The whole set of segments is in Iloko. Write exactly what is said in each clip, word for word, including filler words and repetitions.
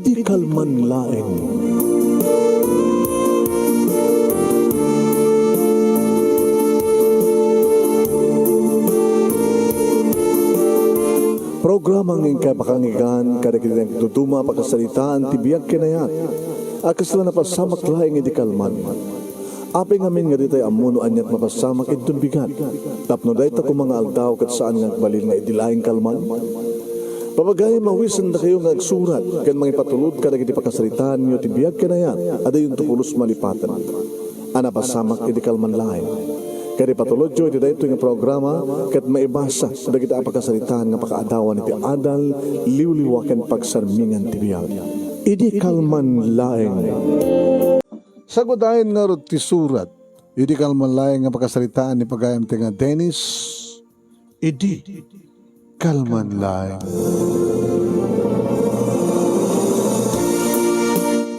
Idi kalman laeng. Programa nga inkay pakanggan kadagiti nagduduma a pakasaritaan ti biag ken ayat a kasla napasamak laeng idi kalman. Apay ngamin nga ditay ammo no aniat mapasamak inton bigat, tapno dayta koma nga aldaw ket saan nga agbalin nga idi laeng kalman? Papagayam, awisendakayo nga agsurat ken mangipatulod kadagiti pakasaritaanyo ti biag ken ayat a dayonto pulos malipaten a napasamak idi kalman laeng. Ket ipatulodyo iti daytoy nga programa ket maibasa dagiti a pakasaritaan nga pakaadawan iti adal, liwliwa ken pagsarmingan ti biag. Idi kalman laeng. Sagutayen ngarud ti surat. Idi kalman laeng nga pakasaritaan ni pagayamta nga Dennis, idi kalman laeng.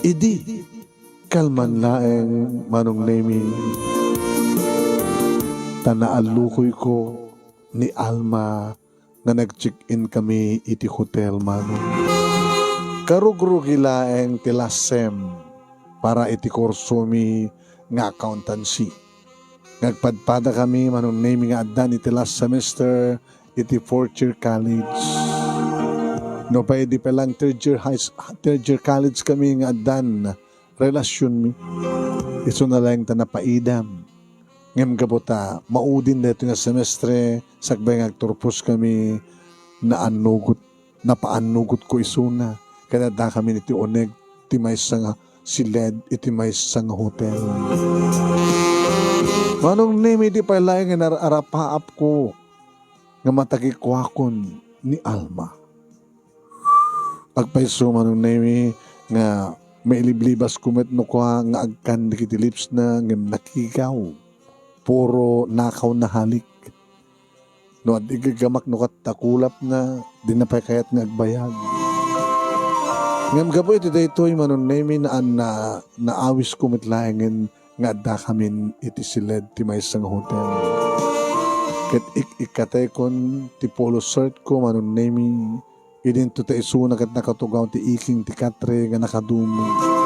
Idi kalman laeng, Manong Nemi, ta naallukoyko ni Alma nga nag-check-in kami iti hotel, Manong. Karugrugi laeng ti last sem para iti kursomi nga accountancy. Nagpadpada kami, Manong Nemi, nga addan iti last semester iti fourth year college. Nupay idi pa lang third year high s-, third year college kami nga addan relasyonmi. Isuna laeng ta napaidam. Ngem gapu ta maudin daytoy nga semestre, sakbay nga agturpos kami, naannugot, napaannugotko isuna, ket addakami iti uneg ti maysa nga siled iti maysa nga hotel. Manong Nemi, di pay laeng nga nar-, arapaapko nga matagikuakon ni Alma. Agpayso, Manong Nemi, nga mailiblibasko met no kua nga agkan dagiti lipsna ngem nakigaw. Puro nakaw nahalik. No adda igagamak no ket ta kulapna, dina pay kayat nga agbayag. Ngem gapu iti daytoy, Manong Nemi, na, na, naawisko met laengen nga addakamin iti siled ti maysa nga hotel. Ket ik-ikkataykon ti polo shirtko, Manong Nemi, idinto ta isuna ket nakatugaw ti iking ti katre nga nakadumog.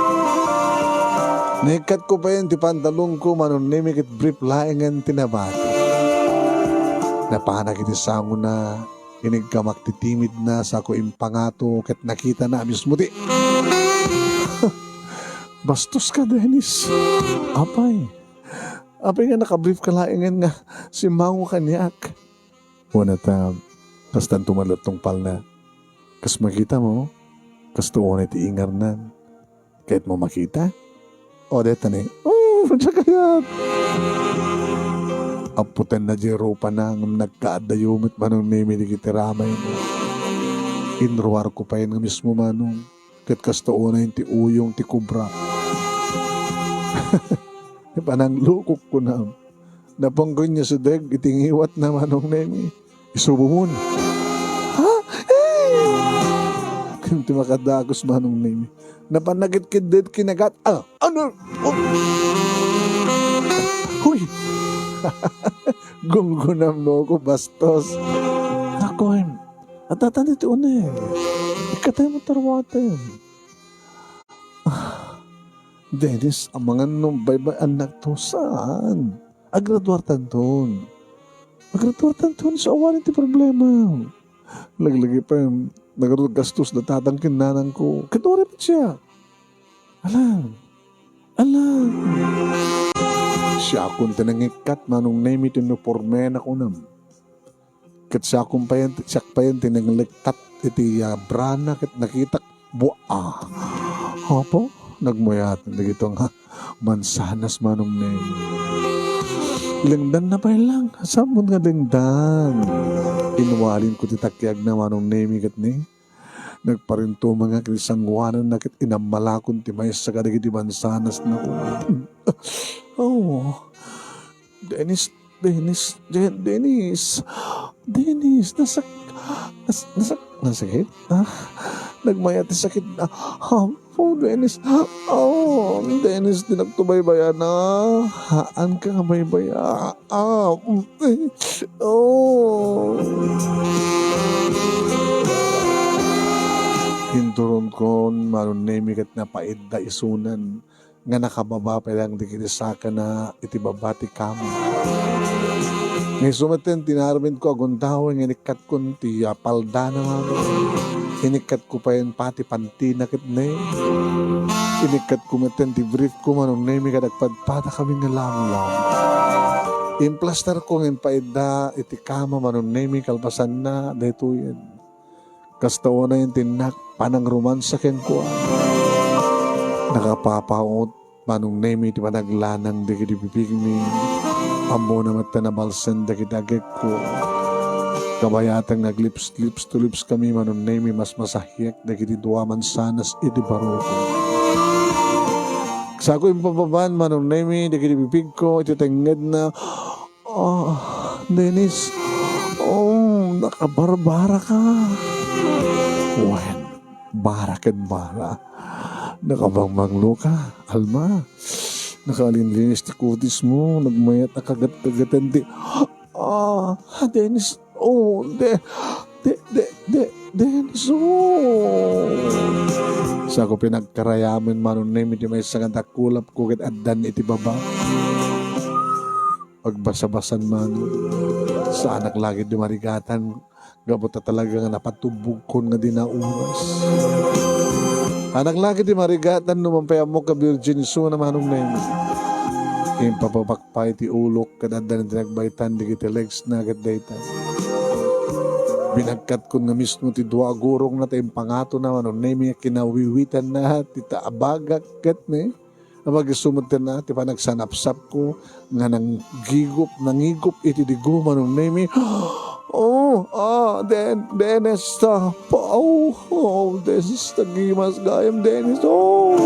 Naikkatko payen ti pantalonko, Manong Nemi, ket brief laengen ti nabati. Napanak iti sangona, iniggamak ti timidna, sako impangato, ket nakitana a mismo ti Bastoska, Dennis. Apay, apay nga nakabrief ka laengen nga simmango kaniak? Una ta, kastanto man latta ti tungpalna. Kas makita mo, kasto unay ti ingarnan. Kayat mo makita? O, deta ni. Oh, diak kayat! Apputenna diay rupana, ngem nagkaaddayo met, Manong Nemi, dagiti ramay. Inruarko payen nga mismo, Manong. Ket kasta unay ti uyong ti kobra. Pananglukok, kunam. Napanggap nga sideg iti ngiwatna, Manong Nemi. Isubomon. Ha? Eh! Ken ti makadagus, Manong Nemi. Napan nagitkidded kinagat. Ah, ano? Oh. Huy! Gunggunam no ko, bastos. Naku, em. Adda ti uneg. Ikkatay mo ta ruaten. Ah, Dennis, amangan no baybay-annak to, saan? Agraduartanton. Agraduartanton, so awanen ti problema. Laglagipen, naggastos da tatang ken nanangko. Ket uray met siak. Alam. Alam. Siakon ti nangikkat, Manong Nemi, ti uniformena, kunam. Ket siakon payen, siak payen ti nanglektat iti, ah, brana ket nakitak, bua. Apo, nagmuyaten dagito nga mansanas, Manong Nemi. Lengdanna pay lang, sapno nga lengdan. Inwalinko ti takiagna, Manong Nemi, ket ni, nagparintumengak iti sangoananna ket inammalakon ti maysa kadagiti mansanasna. Oh, Dennis, Dennis, De-, Dennis. Dennis, nasak-, nas-, nasak-, nasakit? Ah, nagmayat ti sakit. Ah, Apo, Dennis. Oh, Dennis, dinakto baybay-ana. Haanka nga baybay-a. Ah, mm, eh, oh. Inturon kon, Nemi ket napaidda isunan nga nakababa pay lang dagiti sakana iti baba ti kama. Nga isu metten ti narmedko a gundaway nga inikkatko ti, ah, paldana, Mano. Inikkatko pay pati pantina ket ne. Inikkatko metten ti briefko, Manong Nemi, ket agpadpada kami nga lamlam. Implastarko nga impaidda iti kama, Manong Nemi, kalpasanna, daytoyen. Kasta unay intinnak, panangromansa kenkuana. Nakapapaut, Manong Nemi, ti panaglanang dagiti bibigmi. Ammona met ta nabalsen dagiti agekko. Kabayatan nga aglips-lips to lips kami, Manong Nemi, masmasahiek dagiti dua mansanas iti barukong. Sako impababan, Manong Nemi, dagiti bibigko, iti tengngedna, "Ah, Dennis, oh, nakabarbaraka." Wen, bara ken bara. Nakabangmangloka, Alma. Nakalinlinis ti kutismo, nagmayat a kagat-kagatan ti, "Ah, Dennis, oh, de, de, de, de, Dennis, oh." Sako pinagkarayamen, Manong Nemi, ti maysa nga dakulapko ket addan iti baba. Pagbasabasan man, saanak la ketdi marigatan, gapu ta talaga nga napatubogkon nga dina oras. Saanak la ketdi marigatan no mapay-ammok a virgin isuna, Manong Nemi. Impapabak pay ti ulok ket addan ti nagbaytan dagiti legsna ket dayta. Binagkatkon nga mismo ti dua a gurongna ta impangatona, Manong Nemi, a kinawiwitanna ti taabagak ket ne. Apagiso metten ti panagsanapsapko nga nanggigup, nangigup iti digo, Manong Nemi. Oh, ah, Den-, Dennis, ah, pa-, oh, oh, Dennis, tagimas gayam, Dennis, oh.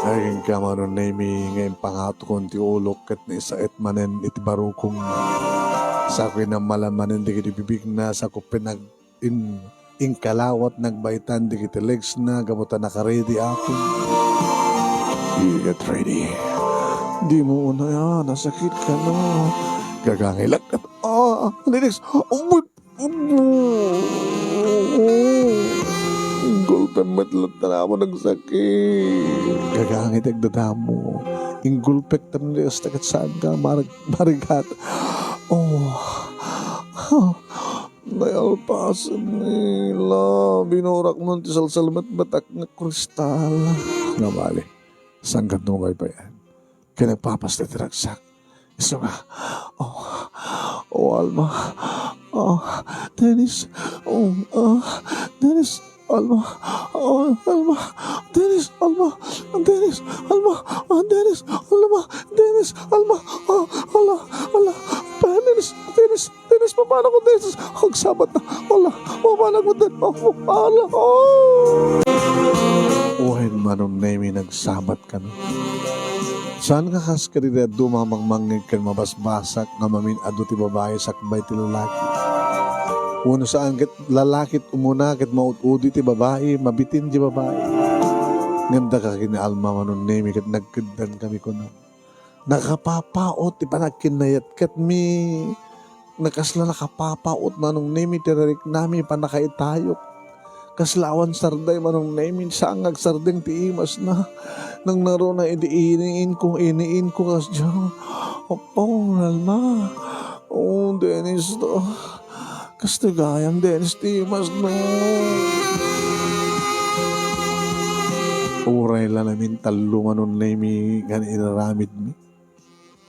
Ay, kenka, Manong Nemi, nga impangatokon ti ulok ket naisaet manen iti barukong. Sako inammalan manen dagiti bibigna, sako pinag-, in-, inkalawat nagbaytan dagiti legsna gapu ta nakaredi ako. You get ready. Dimo unay, ah, nasakit ka na. Gagangilak. Ah, Dennis. Oh, inggulpem met latta namo nagsakit. Gagangit agdadamo. Inggulpek tamdi hasta ket saan ka marag-, marigat. Oh. Nayalpasen ni la, binurak man ti salsalmetmetak nga kristal. Nga bali, saan kano mapaypayan? Ket nagpapas ti ragsak. Isu nga, oh, oh, Alma, oh, Dennis, oh, ah, Dennis, Alma, oh, Alma, Dennis, Alma, Dennis, Alma, ah, Dennis, Alma, Dennis, Alma, ah, ala, ala, Dennis, Dennis, Dennis, papanak ko, Dennis. Agsabat na. Ala, papanak ko, Dennis. Oh, ala, oh. Wen, Manong Nemi, nagsabat kano. Saan nga kas kadagiti adu mamangmangngeg ken mabasbasak nga mamin-adu ti babai sakbay ti lalaki? Wenno saan ket lalaki ti umuna ket maud-udi ti babai, mabitin ti babai? Ngem daka ken ni Alma, Manong Nemi, ket nagkeddan kami kuna. Nakapapaut ti panagkinnayatketmi. Nakasla nakapapaut, Manong Nemi, ti rariknami, pannakaitayok. Kasla awan sarday, Manong Nemi, saan nga agsardeng ti imasna. Nangngaruna idi iniinko, iniinko kasdiay. Apo, Alma. Oh, Dennis, to. Kastoy gayam, Dennis, ti imasna. Uray la namin tallo, Manong Nemi, nga inaramidmi.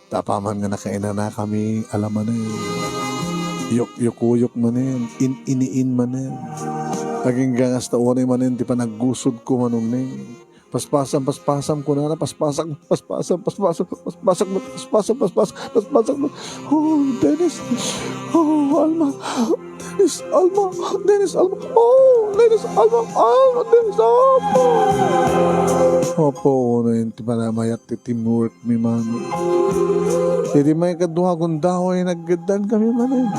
Ta apaman nga nakainanakami, ala manen, yukyukuyok manen, in-iniin manen. Agingga nga hasta unay manen ti panaggusodko, Manong Nemi. Paspasam, paspasam, kunana, paspasam, paspasam, paspasam, paspasam, paspasam, paspasam, paspasam. Oh, Dennis. Oh, Alma. Dennis, Alma. Dennis, Alma. Oh, Dennis, Alma. Alma, Dennis, Alma. Apo, no, ti panamayat ti teamwork mi, Mano. Idi maikadua a gundaway, nagkeddan kami manen.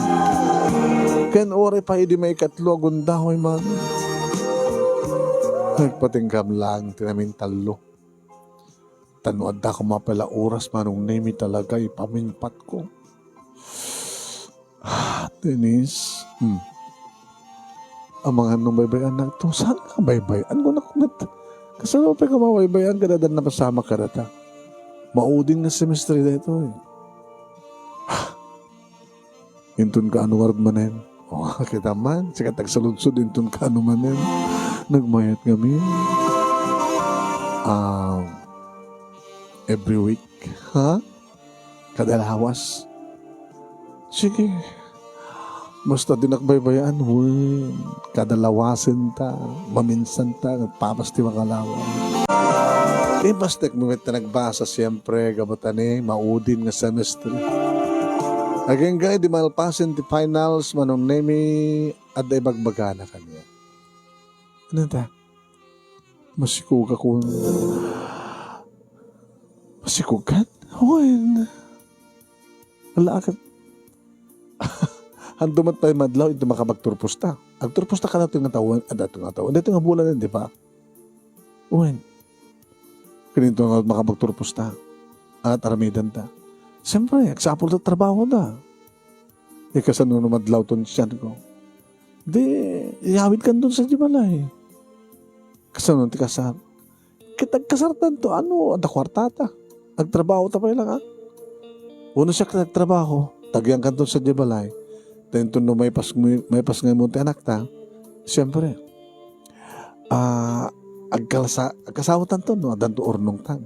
Ken uray pay idi maikatlo a gundaway, Mano. Nagpatingkam lang ti namin tallo. Ta no adda koma pay la oras, Manong Nemi, talaga ipamimpatko. Ah, Dennis. Hmm. Amangan no baybay-annakto. Saan nga baybay-an? Kunak met. Kasano pay nga mabaybay-an kada addan napasamak kadata? Maudin nga semestre daytoy. Inton kaano ngarud manen? O, kita man, sika ti agsaludsod, inton kaano manen? Nagmayat ngamin. Um, every week, ha? Kada lawas. Sige. Basta dinak baybay-an, wen. Kada lawasen ta, maminsan ta, nagpapas ti makalawa. Ibastek mo met ta nagbasa, siyempre, gapu ta ni, maudin nga semestre. Agingga idi malpasen ti finals, Manong Nemi, adda ibagbagana kaniak. Ano ta? Masikog ako. Masikog kat? Wen. Ala, akat. Hanto met pay madlaw, iti makapagturpos ta. Agturpos ta kada nga tawen, ah, daytoy nga tawen. Daytoy nga bulan, di ba? Wen. Kaninto nga makapagturpos ta. At aramiden ta. Siyempre, agsapul ta trabaho ta. Ikasano no madlaw ton siyan ko. Di, iyawid kan ton sa di balay. Kasano ti kasar? Ket agkasartanto, ano, adda kuartata. Agtrabaho ta pay lang, ah. Uno siak nagtrabaho, tagian kanton sadiay balay. Ta inton no maipas, maipas nga imon ti anakta, siyempre, ah, agkalasa-, agkasaotanto, no, addanto urnongtan.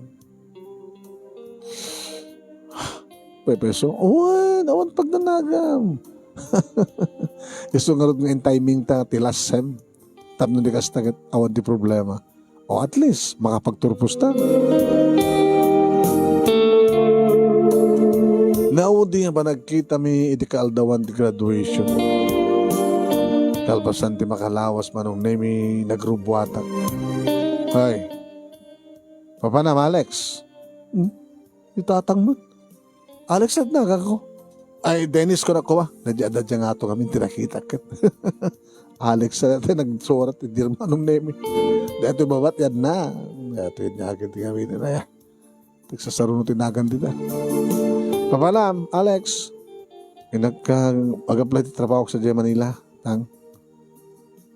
Pepeso, awan, awan pagdanagam. Isu ngarud nga in timing ta, ti last sem. Tapno di kasta ket awan ti problema. O at least, makapagturpos ta. Naudi nga panagkitami iti kaaldawan ti graduation. Kalpasan ti makalawas, Manong Nemi, nagrubbuatak. Hay, papanam, Alex? Hmm? Itatang met. Alex, at nagako. Ay, Dennis, ko na ko ba? Nadya, nadya nga to kami, tinakitak ket. Alex, sa natin, nagsurat, hindi naman nung name. Dito babat, yan na. Dito yun nga, agad nga, na ya. Tagsasaruno tinagan dita. Papalam, Alex. Inagka, ag-apply ti trabaho sa Manila. Tang.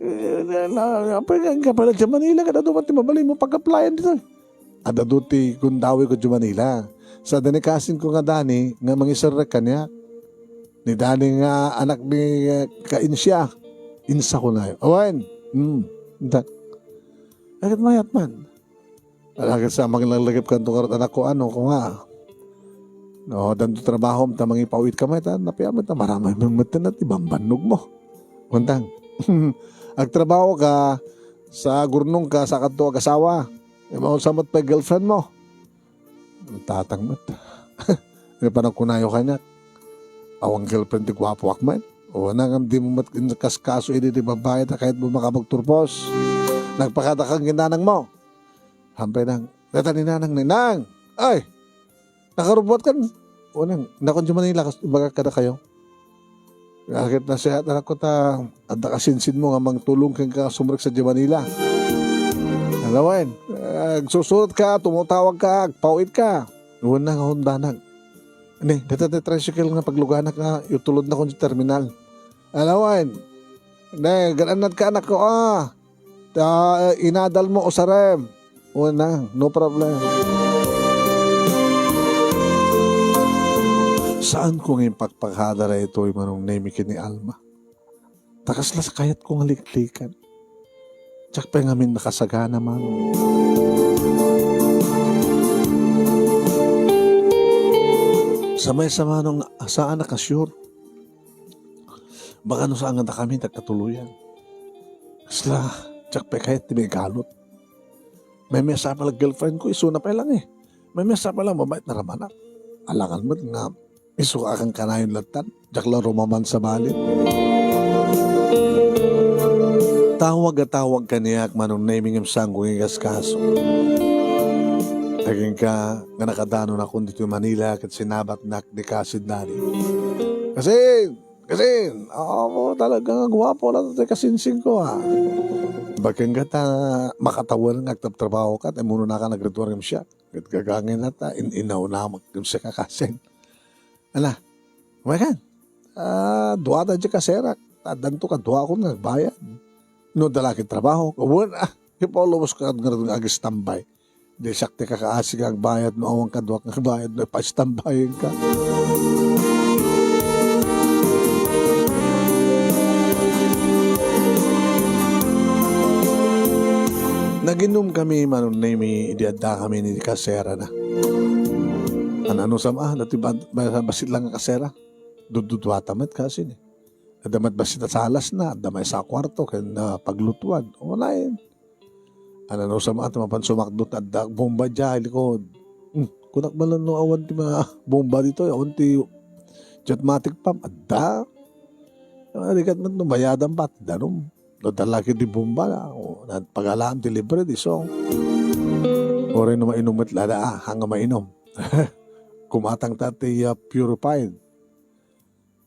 Eh, na, na, apay nga, nga pala dyan Manila, kada duman ti mabalin mo pag-applyan dito. Adda do ti gundaway ko dyan Manila. Sa dani kasin ko nga dani, nga mangiserrek kaniak. Ni dani nga anak ni, eh, ka Insia. Insa ko na yun. Awan. Hmm. Inta. Agad mayat man. Alagad sa mangilalagip kanto karot anak ko, ano, ko nga. No, danto trabaho, ta mangipawit ka met, ah, napian met, ta maramay met, met, ti bambannog mo. Kuntang, agtrabaho ka, sa gurnong ka, sa kanto agasawa. Imaw sa met pa girlfriend mo. Tatang met. May panagkunayo kaniak. Awan girlfriend ti guapoak met. O, nangam di mo met kaskaso idi ti babae, ta kayat mo makapagturpos. Nagpakada kang ginanang mo. Hampay nang, data ni nanang ni, "Nang! Ay! Nakarubuat kan?" O nang, "Nakon di Manila, kas-, ibaga kada kayo." Agit na siya, anak ko ta, adda kasinsin mo nga mangtulong ken ka sumrek sa di Manila. Alawen, agsusurot ka, tumutawag ka, agpawit ka. Uwan na nga hundanag. Ni, data ti tricycle nga pagluganak nga, itulod na kon di terminal. Alawen, ne, ganannat ka, anak ko, ah. Ta, eh, inadal mo, usarem. Una, no problem. Saan ko nga impakpakada daytoy, Manong Nemi, ken ni Alma? Ta kasla sa kayat ko nga liklikan. Diak pay ngamin nakasagana, Manong. Sa maysa, Manong, saan a ka-sure? Baka no saan nga dakami nagkatuloyan. Kasla, diak pay kayat ti maigalot. Maymaysa pay la girlfriend ko, isuna pay lang eh. Maymaysa pay la mabait nga ramanak. Alangan met nga isu a kankanayon lattan. Diak la rumaman sa bali. Tawag a tawag kaniak, Manong Nemi, ngem saan ko nga inkaskaso. Agingga nga nakadanonakon ditoy Manila ket sinabatnak ni kasin dani. Kasin! Kasin! Apo, talaga nga guapo la ti kasinsing ko, ah. Baken ka ta makatawen nga agtrabtrabaho ka, ta immunonaka nagriduar ngem siak. Ket gagangay na ta, in-inaw na ngem siak a kasin. Ala, umay kan. Ah, dua ta di kaserak. Addanto kaduakon nga agbayad. No, adda la ket trabaho, wen, ah, ipalubos ka nga agistambay. Di siak ti kakaasi nga agbayad no awan kaduak nga agbayad no ipaistambayen ka. Naginom kami, Manong Nemi, idi adda kami ni kaserana. Ano, ano sama, dati ba, ba, bassit lang nga kasera? Dududwata met kasi ni. Adda met bassit a salasna, adda maysa a kuarto, ken, ah, paglutuan. Unayen. Ano, no, sama ti mapan sumakdot, adda bomba diay likod. Hmm, kunak bala no awan ti ma-, bomba ditoy, awan ti jetmatic pump, adda. Ah, rigat met no bayadan pa, ti danum. No, adda la ket ti bomba, o, na-, pagalaan ti libre, di so. Uray no mainum met la da, ah, haan nga mainum. Kumatang ta ti, ah, purified.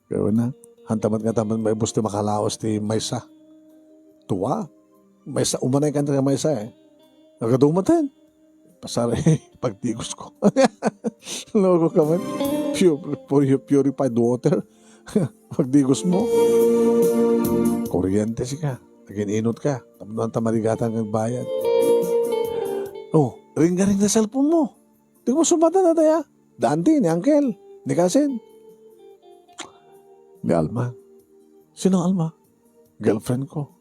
Kaya na, haan ta met nga ta met maibus ti makalaos ti maysa. Tua, maysa, umanay ka nga maysa, eh. Nagadu met, eh. Pasar, eh, pagdigos ko. Loko ka man. Pure, pure, purified water. Pagdigos mo. Kuryente sika. Nagin-inot ka. Tapno anta marigatan nga agbayad. Oh, ring-garing na cellphone mo. Di mo sumbatan na tayo. Daan ti ni Uncle, ni Cousin. Ni Alma. Sino Alma? Girlfriend ko.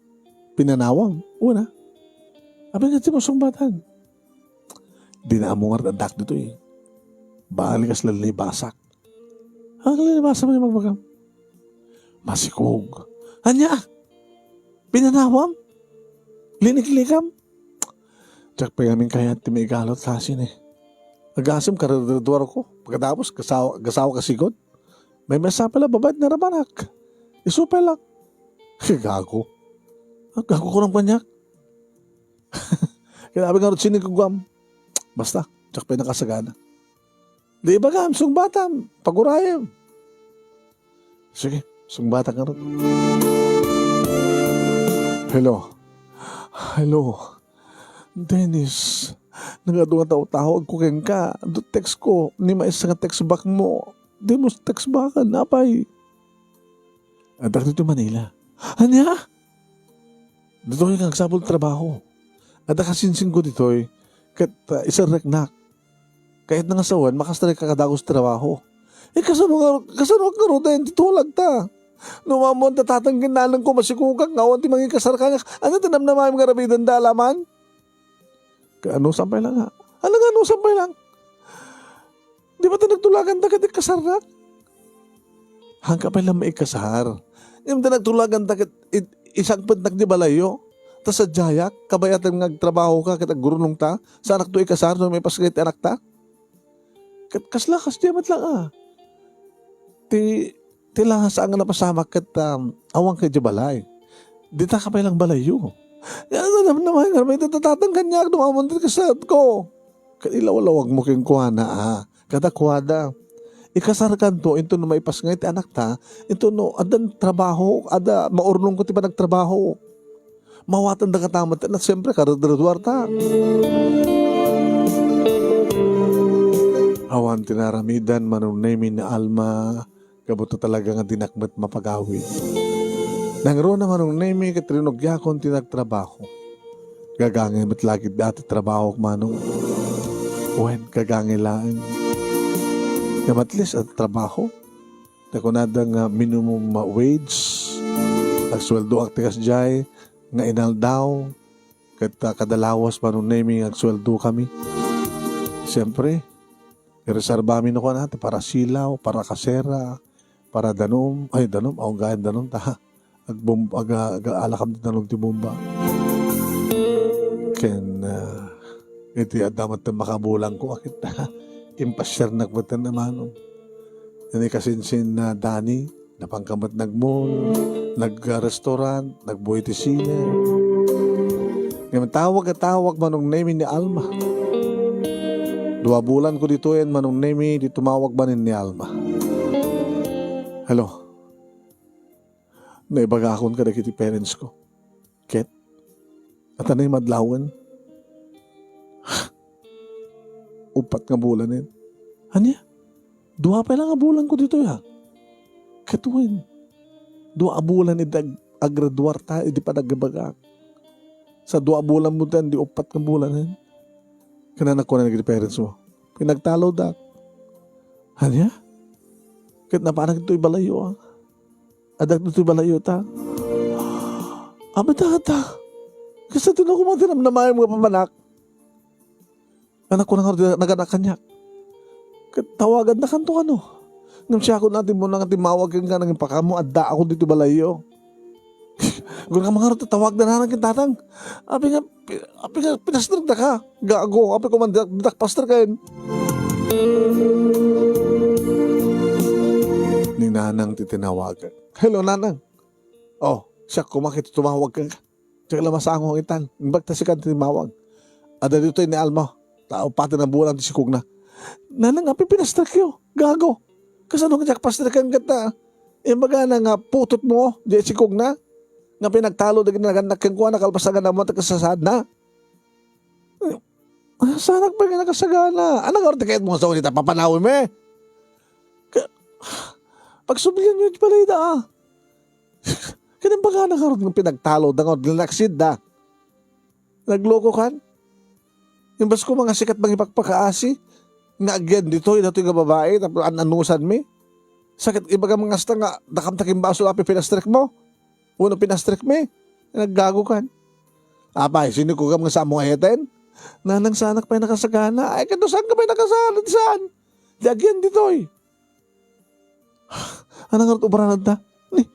Pinanawam. Una. Abi nga di mo sumbatan. Di na amo nga addak dito eh. Bali kas lalibasak. Ang lalibasa mo yung magbagam. Masikog. Anya? Pinanawam? Liniklikam? Diak pay ngamin kayat ti maigalot kasi ni. Agasem karadradwar ko. Pagkatapos, gasawa, gasawa ka sigod. May mesa pala, babae, narabanak. Isu pala. Gago. Ah, gago ko ng panyak. Kaya sabi nga, "Rod, sino yung kagwam?" Basta, diak pay nakasagana. Di ibagam, sungbatam, pagurayem. Sige, sungbatan ka ron. Hello. Hello. Dennis, nagadu nga tawtawag ko kenka. Do text ko, ni maisa nga text back mo. Di mo text backan, apay. Adda dito Manila. Anya? Ditoy nga agsapul trabaho. Adda kasinsin ko ditoy, ket, ah, iserreknak. Kayatna nga sawen, makasarek ka kadagos trabaho. Eh, kasano nga, kasano nga ruten ti tulagta? No, mamon ta tatang kinanang ko, masikugak nga awan ti mangikasar ka nga, ano ti namnamaem nga aramiden da alaman? Ka-, ano, sampay lang nga. Ano nga, ano, sampay lang? Di ba ta nagtulagan ta ket ikasarnak? Hangka pay lang maikasar. Ngem ta nagtulagan ta ket it-, isangpetnak di balayyo. Ta sadiayak, kabayatan nga agtrabaho ka ket aggurnong ta, saanak to ikasar no maipaskay ti anak ta? Ket kasla, kasdiay met lang, ah. Ti, ti la saan nga napasamak ket, um, awan kay di balay. Dita ka pay lang balayyo. Yan, alam naman, alam mo, ito tatang kaniak, dumamon ti kasat ko. Ket ilawlawag mo kenkuana, ah. Kadakuada. Ikasarkanto, inton no maipasngay ti anakta, inton no, addan trabaho, adda, maurnongko ti panagtrabaho. Mawatan da katamat, na siyempre, karadradwar ta. Awan ti naramidan, Manong Nemi ni Alma, gapu ta talaga nga dinak met mapagawid. Nangruna, Manong Nemi, ket rinugiakon ti nagtrabaho. Gagangay met lagi dati trabaho, Manong. Wen, gagangay laeng. Ngem at least, at trabaho. Ta kunada nga minimum wage, agsueldoak ti kasdiay, nga inaldaw, ket, ah, kada lawas, Manong Nemi, nga agsueldo kami. Siyempre, ireserba mi no kunana, ti para silaw, para kasera, para danum, ay, danum, awan gayan danum, ta, agbom-, aga-, aga-, alakam ti danum ti bomba. Ken, ah, iti adda met makabulang ko, akit, impasiarnak met a Manong. Ini kasinsin na Dani, napanka met nagmall, nagrestaurant, nagbuy ti sine. Ngem tawag a tawag, Manong Nemi, ni Alma. Dua bulan ko ditoyen, Manong Nemi, di tumawag manen ni Alma. Hello. Naibagakon kadagiti parents ko. Ket, ata nay madlawen. Uppat nga bulanen. Ania? Dua pay lang nga bulan ko ditoy, ha? Ket wen, dua a bulan idi ag-, agraduar ta, idi panagibagak. Sa dua a bulan mo tayan, di uppat nga bulan, eh. Ken nakunak kunana dagiti parents mo, "Pinagtalodak." Ania? Ket napanak ditoy balayyo, ah. Adda ditoy balayyo ta. Abi, tata. Kasta ti no, koma ti namnamaem nga papanak. Anak ko na nga, naganak kaniak. Ket tawagannakanto kano. Ngem siak koma ti muna nga timmawag kenka, nangipakaammo, addaakon ditoy balayyo. Kunam ngarud, tawagda nanang ken tatang. Abi nga, pi-, abi nga, pinastrekdaka. Gago, abi ko man, ditak, ditak pastreken. Ni nanang ti tinawagan. Hello, nanang. Oh, siak koma ket tumawag kenka. Diak la masango nga itan. Imbag ta sika ti timmawag. Adda ditoy ni Alma. Tao pati na bulan ti sikogna. Nanang, apay pinastrekyo? Gago. Kasano nga diak pastreken ket, ah, imbagana nga putotmo, di sikogna? Nga pinagtalo dagiti nagannak kenkuana kalpasan nga naammo ti kasasaadna. Ah, saanak pay nga nakasagana. Ania ngarud ti kayatmo nga sao dita papanawem, eh? Ka-, pagsublianyo ti balayda, ah. Ket imbagana ngarud nga pinagtaloda nga linaksidda. Naglokokan? Imbes koma nga sika ti mangipakpakaasi nga agyan ditoy, datoy nga babai, tapno an-anusanmi. Sa ket ibagam nga kasta nga dakam ta kimbasol a pipinastrekmo. Wenno pinastrekmi. Naggagokan. Apay, sinikuam nga saanmo nga eten? Nanang, saanak pay nakasagana. Ay, ket no saanka pay nakasagana, saan? Di agyan ditoy. Ania ngarud ubranen ta? Ni,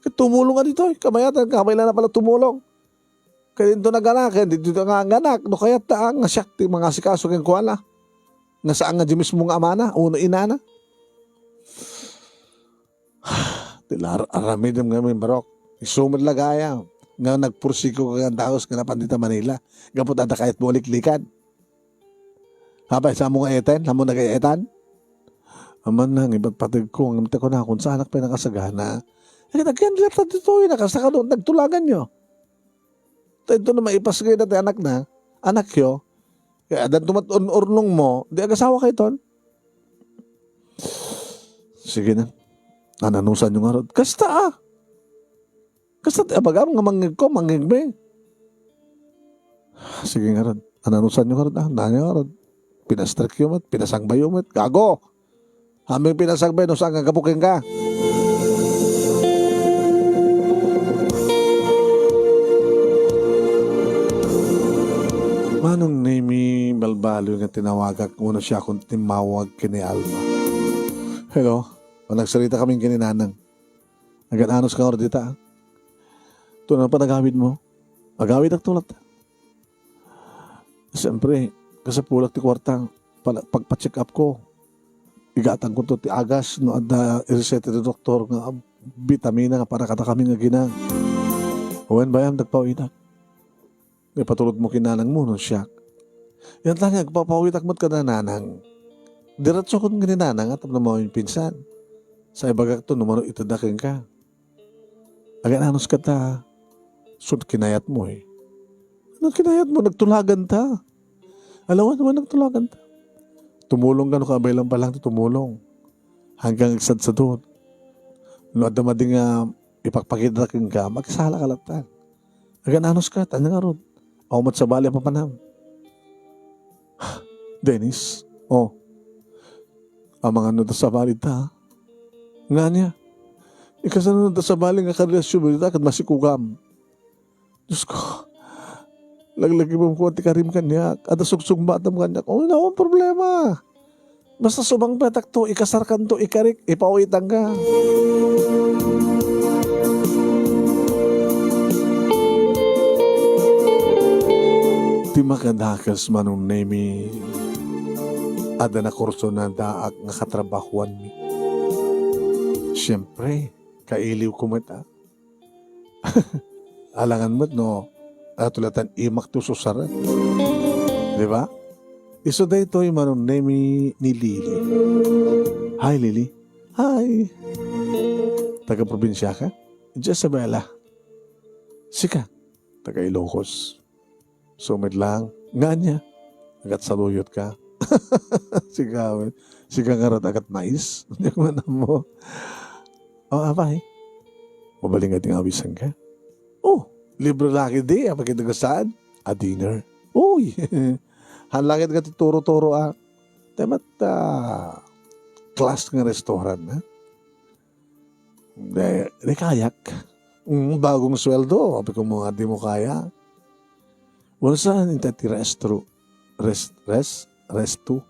ket tumulong nga ditoy. Kabayatan, kamay la na pala tumulong. Ket inton naganak, ket ditoy nga naganak, no kayatta, ah, nga siak ti mangasikaso kenkuana. Nga saan nga di mismo nga amana, wenno inana. Ti la ar-, aramidem ngamin, barok. Isu met la gayam nga nagpursiko ka dagus nga napan dita Manila. Gapu ta adda kayatmo a liklikan. Apay, saanmo nga eten? Saanmo nga eten? Amanna, ngem ipatpateg ko, ngem ti kunakon, saanak pay nakasagana. Ket agyan latta ditoy, nakasta kano nagtulaganyo. Ta inton no maipasngayda ti anakna, anakyo, ket addanto met un-urnongmo, di agasawakayton. Sige na. An-anusanyo ngarud. Kasta, ah. Kasta ti abagam nga mangngegko, mangngegmi. Sige ngarud. An-anusanyo ngarud, ah. Nanyo ngarud. Pinastrekyo met, pinasangbayo met. Gago! Amin pinasagbay no saan nga gapu kenka. Manong Nemi, balbaliw nga tinawagak wenno siakon timmawag ken ni Alma. Hello? O, nagsarita kami ken ni Nanang. Agan-anos ka ngarud dita, ah. Ito na panagawid mo. Agawid ak tulat. Siyempre, kasapulak ti kuarta, pala-, pagpa-check up ko. Igatangko to ti agas, no adda ireseta ti doktor nga bitamina nga para kadakami nga aginang. Wen, bayam, nagpawitak. Ipatulod mo ken nanang mo, no, siak. Yan ta nga, agpapawitak met kada nanang. Diretso kon ken ni nanang, at no maminsan. Sa ibagak to, no mano itedda kenka. Agan-anos ka ta, sud kinayat mo, eh. Ano kinayat mo? Nagtulagan ta. Alawan mo, nagtulagan ta. Tumulong ka, no, kabay lang pa lang ti tumulong. Hanggang agsadsadot. No, adda madi nga ipakpakita kenka, makisala ka latta. Agan-anos ka, tanya nga rod. Aw met sabali a papanam. Dennis, oh. Amangan no ta sabali ta. Ngania? Ikasano ta sabali nga karelasyon mo dita ket masikugam? Diyos ko, laglagipem ko ti karim kaniak. Adda sugsugbatam kaniak. Oh, no problema. Basta sumangpetak to, ikasarkan to, ikarik, ipawitan ka. Ti makadakes, Manong Nemi, adda nakurso na daak nga katrabahuanmi. Siyempre, kailiw ko met, ah. Alangan met no, ato latan imak ti ususaran. Di ba? Isu daytoy Manong Nemi ni Lily. Hi, Lily. Hi. Taga-probinsya ka? Jezebela. Sika? Taga-Ilocos. Sumit lang. Ngania? Agat saluyot ka. Sigawen. Siga nga rod agat mais. Nya man mo. Oh, apay. Mabalin nga ti nga awisan ka? Oh, Libre la ketdi, apay ket no saan? A dinner. Uy! Haan la ket nga ti turo-turo, a. Ti met, ah, class nga restaurant, ha? Di, di kayak. Mm, bagong sweldo, apay ket no dimo kaya. Wen saan inted ti restro-, res-, res-, resto?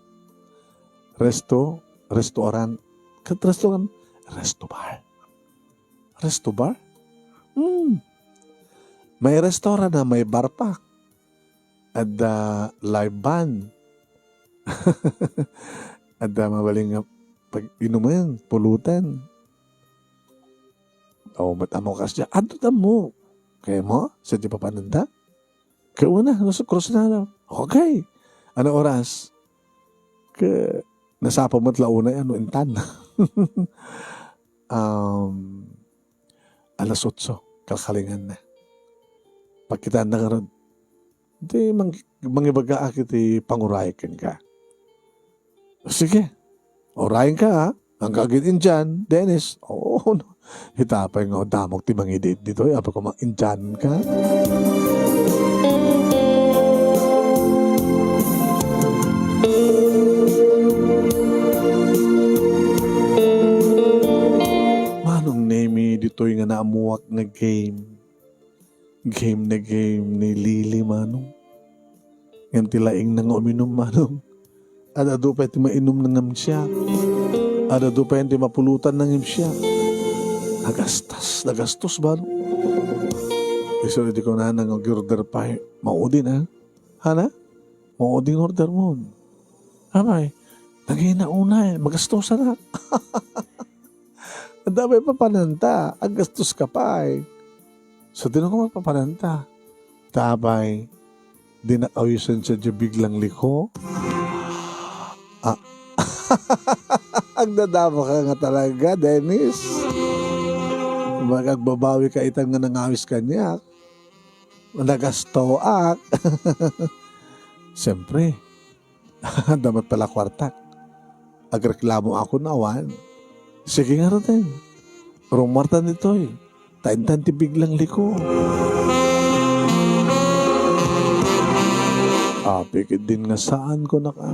Resto, restaurant. Ket restaurant, resto bar. Resto bar? Hmm. May restaurant a may bar pa. Adda live band. Adda mabalin nga pag-inumen, pulutan. O, met ammo kasdiay. Adto't ammo. Kayatmo? Saan ti papananda? Ket wen a, nasa krus na lang. Okay. Ano oras? Ket nasapa met la unay, ano, intan. Um, alas otso, kalkalinganna. Pagkitaenna ngarud. Di mang-, mangibagaak iti pangurayen kenka. Sige. Urayenka, ha? Anggagen Indian, Dennis. Oo, no. Ita pay nga damok ti mangidit ditoy, apay ket no Indian ka. Manong Nemi, ditoy nga naammuak nga game. Game na game ni Lily, manong. Ngem ti laingna nga uminum, manong. Ad-adu pay ti mainumna ngem siak. Ad-adu pay ti mapulutanna ngem siak. Nagastas, nagastos, manong. Isu idi kunana nga ag-order pay, maudin, a? Hana? Maudin nga order mo. Apay, nagina unay, magastosan a. Adda pay papananta, aggastoska pay. So, dinak mapapananta. Ta apay, dinak awisen sadiay biglang liko. Ah. Agdadamaka nga talaga, Dennis. Mag-, agbabawika itan nga nangawis kaniak. Nagastoak. Siyempre, adda met pay la kuartak. Agreklamoak no awan. Sige ngaruden. Rumartan ditoy. Ta intan ti biglang liko. Apay ketdin nga saan, kunak, a.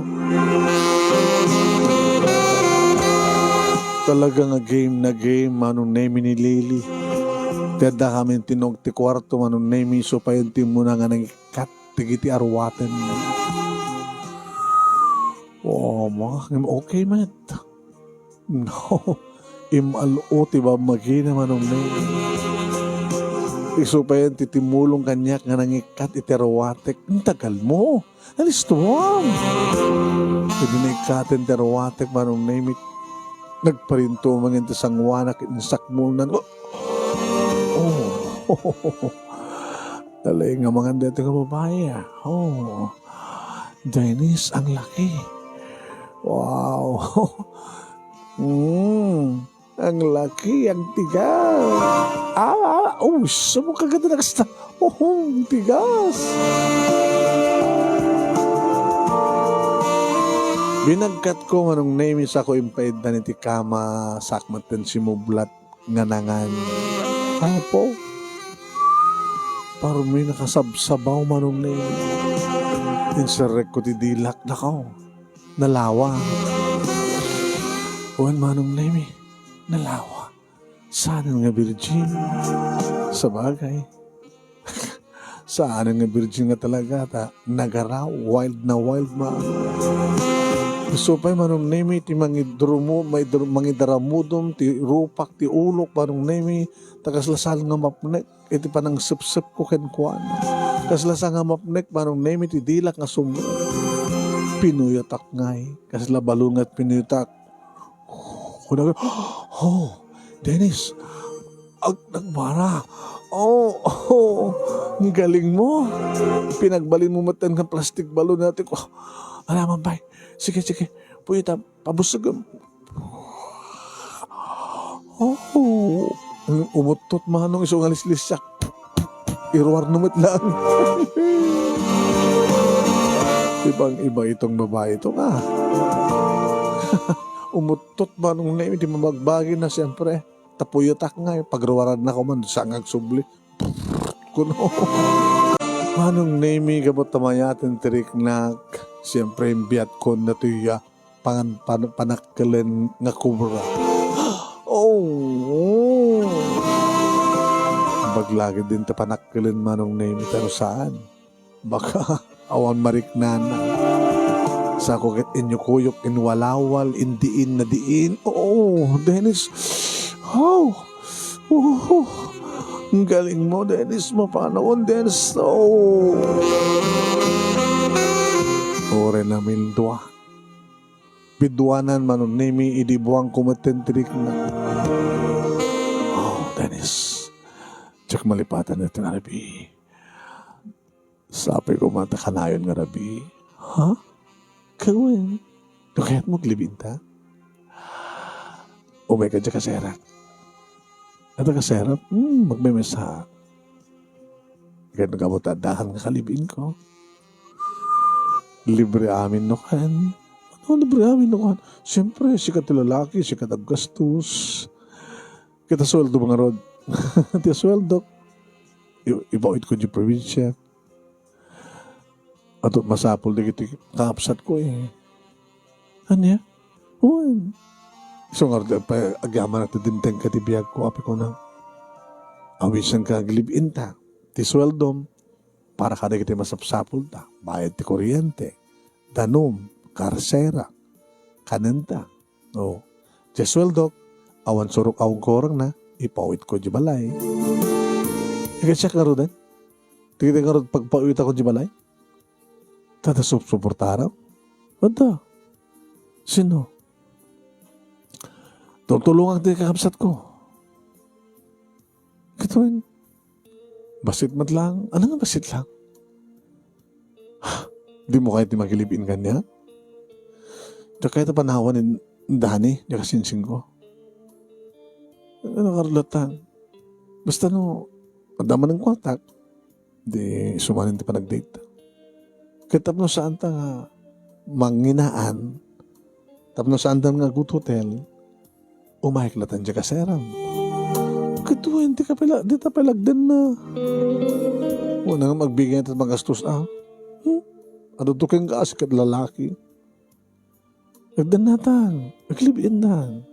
Talaga nga game na game, Manong Nemi, ni Lily. Ti addakamin tinnog ti kuarto, Manong Nemi, isu pay ti immuna nga nangikkat dagiti aruaten. Oo, ma, okay met. No, imal-o ti bammagina, Manong Nemi. Isu pay ti timmulong kaniak nga nangikkat iti aruatek. Intagal mo. Alistuam. Idi naikkaten ti aruatek, Manong Nemi, nagparinto mangan ti sangoanak, insakmolnan. Oh. Talaga nga mangan daytoy nga babai, a. Oh. Dennis, ang laki. Wow. Mm. Ang laki, ang tigas. Ah, ah, oh, sumukagad na kasta. Oh, ang tigas. Binagkat ko, Manong Nemi, sako impaiddan iti kama, sakmet ten simublat nga nangan. Apo, parmi nakasabsabaw, Manong Nemi. Inserrek ko ti dilak, nakaw. Nalawa. Wen, Manong Nemi, nalawa. Saanen nga virgin. Sabagay. Saanen nga virgin nga talaga, ta nagaraw, wild na wild, ma. Isu pay, Manong Nemi, ti mangidrumo-, maidru-, mangidaramudom, ti rupak, ti ulok, Manong Nemi, ta kasla saan nga mapnek iti panangsepsepko kenkuana. Kasla saan nga mapnek, Manong Nemi, ti dilak nga sum-, pinuyotak ngay. Kasla balon nga pinuyotak. Kunak, "Oh, Dennis, ag-, nagbara. Oh, oh, ang galing mo. Pinagbalin mo met nga plastic balon natin." Ko, "Ala man pay. Sige, sige. Puyota, pabusog." Oh, umuttot, Manong, isu nga lislisiak. Iruar no met lang. Ibang-iba itong babae ito nga. Umuttot, Manong Nemi, ti mamagbagi na, siyempre. Ta puyotak nga, eh. Pagruaran na ko man, saan nga agsubli. kuno. Manong Nemi, gapu ta mayaten ti riknak, siyempre, imbiatkon datoy, ah, pangan-, pan-, panakkelen nga kubra. Oh! Baglagid din ta panakkelen, Manong Nemi, pero saan? Baka awan mariknana. Sako ket inyukuyok, inwalawal, indiin na diin. Oo, Dennis. Oh, oh, ang galing mo, Dennis. Mapanawan, Dennis. Oh. Ore na mindua. Biduanan, Manong Nemi, idi buang kumetten ti rikna. Oh, Dennis. Diak malipatan iti nga rabii. Sapay koma ta kanayon nga rabii. Ha? Kawen? No kayat mo, aglibin ta? Umay ka diay kaserak. Adda kaserak? Hmm, magmemesa. Ket gapu ta addakan nga kalibin ko. Libre amin no kan. Ano libre amin no kan? Siyempre, sika ti lalaki, sika ti aggastos. Ket ta sueldo ngarud. Ti sueldo. I-, ipaawit ko diay probinsia. Ato masapul dagiti kakabsat ko, eh. Ania? Wen. Isu ngarud, pa, agyamanak ti dimtengka ti biag ko, apay kuna. Awisenka, aglibin ta. Ti sueldom, para kadagiti masapsapulta. Bayad ti kuryente, danum, karsera, kanenta. O, diay sueldok, awan surok a kurangna, ipaawitko diay balay. Iket siak ngaruden? Dagiti ngarud pagpaawitko diay balay? Ta adda supsuportaram? Adda. Sino? Tultulongak ti kakabsatko. Ket wen, bassit met lang. Ano nga bassit lang? Dimo kayat ti makilibin kaniak? Diak kayat a panawan ni Dani, diay kasingsingko. Ano ngarud latta? Basta no, adda manen kuartak, di isu manen ti panagdate. Ket tapno saanta nga manginaan, tapno saanta nga aghotel, umayek latta diay kaseram. Ket wen, dika pay la-, dita pay lagdenna. Wen, ano, agbigay ta magastos, a? Hmm? Adu to kenka, a, sika ti lalaki. Agdennatan, aglibintan.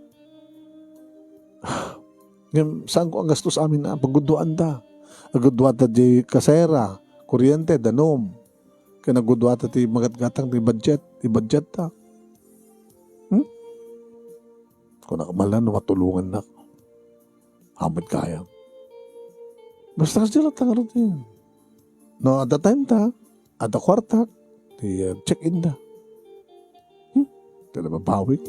Ngem, saanko a gastos amin a pagguduanta. Agguduanta diay kasera, kuryente, danum. Ken agguduanta ti magatgatang ti budget, ti budgetta. Hmm? Kunak man lang no matulongannak. Amin kayam. Basta kasdiay latta ngarud. No, adda timeta, adda kuartak, ti, uh, check-inda. Hmm? Ti nababawik.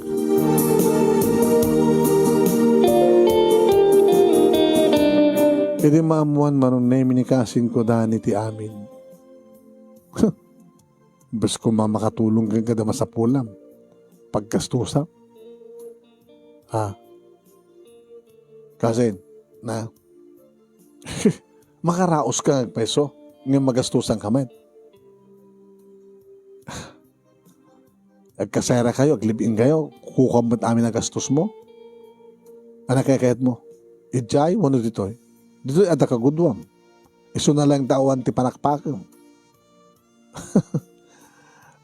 Idi maammoan, Manong Nemi, ni kasingko Dani ti amin. Imbes koma makatulong kenka, adda masapulam. Paggastusak. Ha? Kasin, na? Makaraoska nga agpayso, ngem magastusanka met. Agkaserakayo, aglibinkayo, kukam met amin a gastosmo. Ano kaykayatmo? Idiay wenno ditoy? Ditoy adda kagudoam. Isuna laeng ta awan ti panakpakem.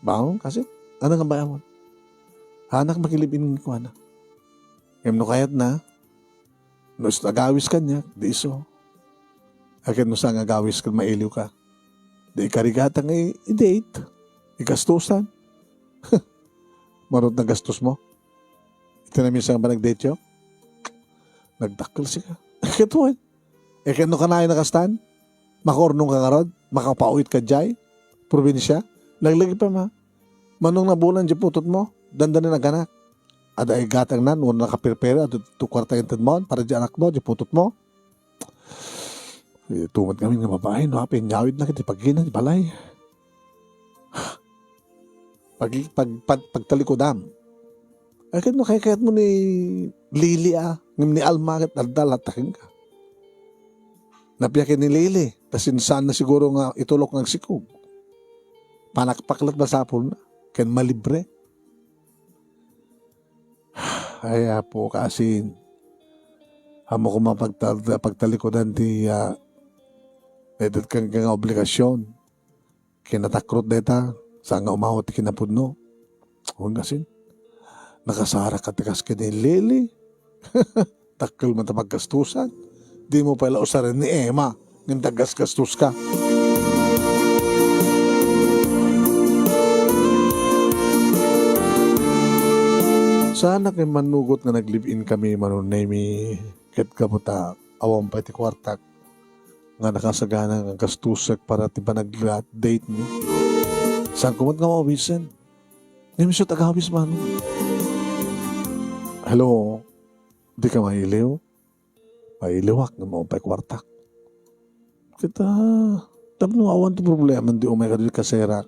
Baon, kasi, ano nga bayamon? Hanak makilibin kuana. Ngem no kayatna, no isu ti agawis kaniak, di isu. Akin no saan nga agawis ken mailiwka. Di ikarigatan nga i-, i-date. Igastusan. Marut na gastosmo. Iti naminsan nga panagdateyo, nagdakkel sika. Ket wen. E ket no kanayon a kastan, makaurnongka ngarud, makapaawit ka diay probinsia. Laglagipen, a. Mano nga nabulan diay putotmo, dandani naganak. Adda igatangnan, wenno nakapirpiri, adda to kuarta intedmo, para diay anakmo, diay putotmo. E, tumet ngamin nga babai, no, apay inyawidna ket ipagina ti balay. Pag-, pag-, pag-, pagtalikudam. Ay, ket no kaykayatmo ni Lily, a, ngem ni Alma ket adda latta kenka. Napia ken ni Lily, ta sinsaanna siguro nga itulok nga agsikog. Panakpak lat masapulna, ken malibre. Ay, Apo, kaasin. Ammo koma pagta-, pagtalikudan ti, ah, Dayta ket nga obligasion. Kinatakrot dayta, saan nga umawat ti kinapudno. Wen ngasin, nakasarak ka ti kas ken ni Lily. Dakkel man ta paggastusan. Dimo pay la usaren ni Emma, ngem ta gasgastoska. Saanak nga immanugot nga nag-live-in kami, Manong Nemy, ket gapu ta awan pay ti kuartak nga nakasagana nga gastusek para ti panag-date mi. Saanko met nga mawisen? Ngem isu ti agawis, Manong. Hello? Dika mailiw? Mailiwak ngem awan pay kuartak. Ket, ah, tapno awan ti problema, di umay kadi kaserak.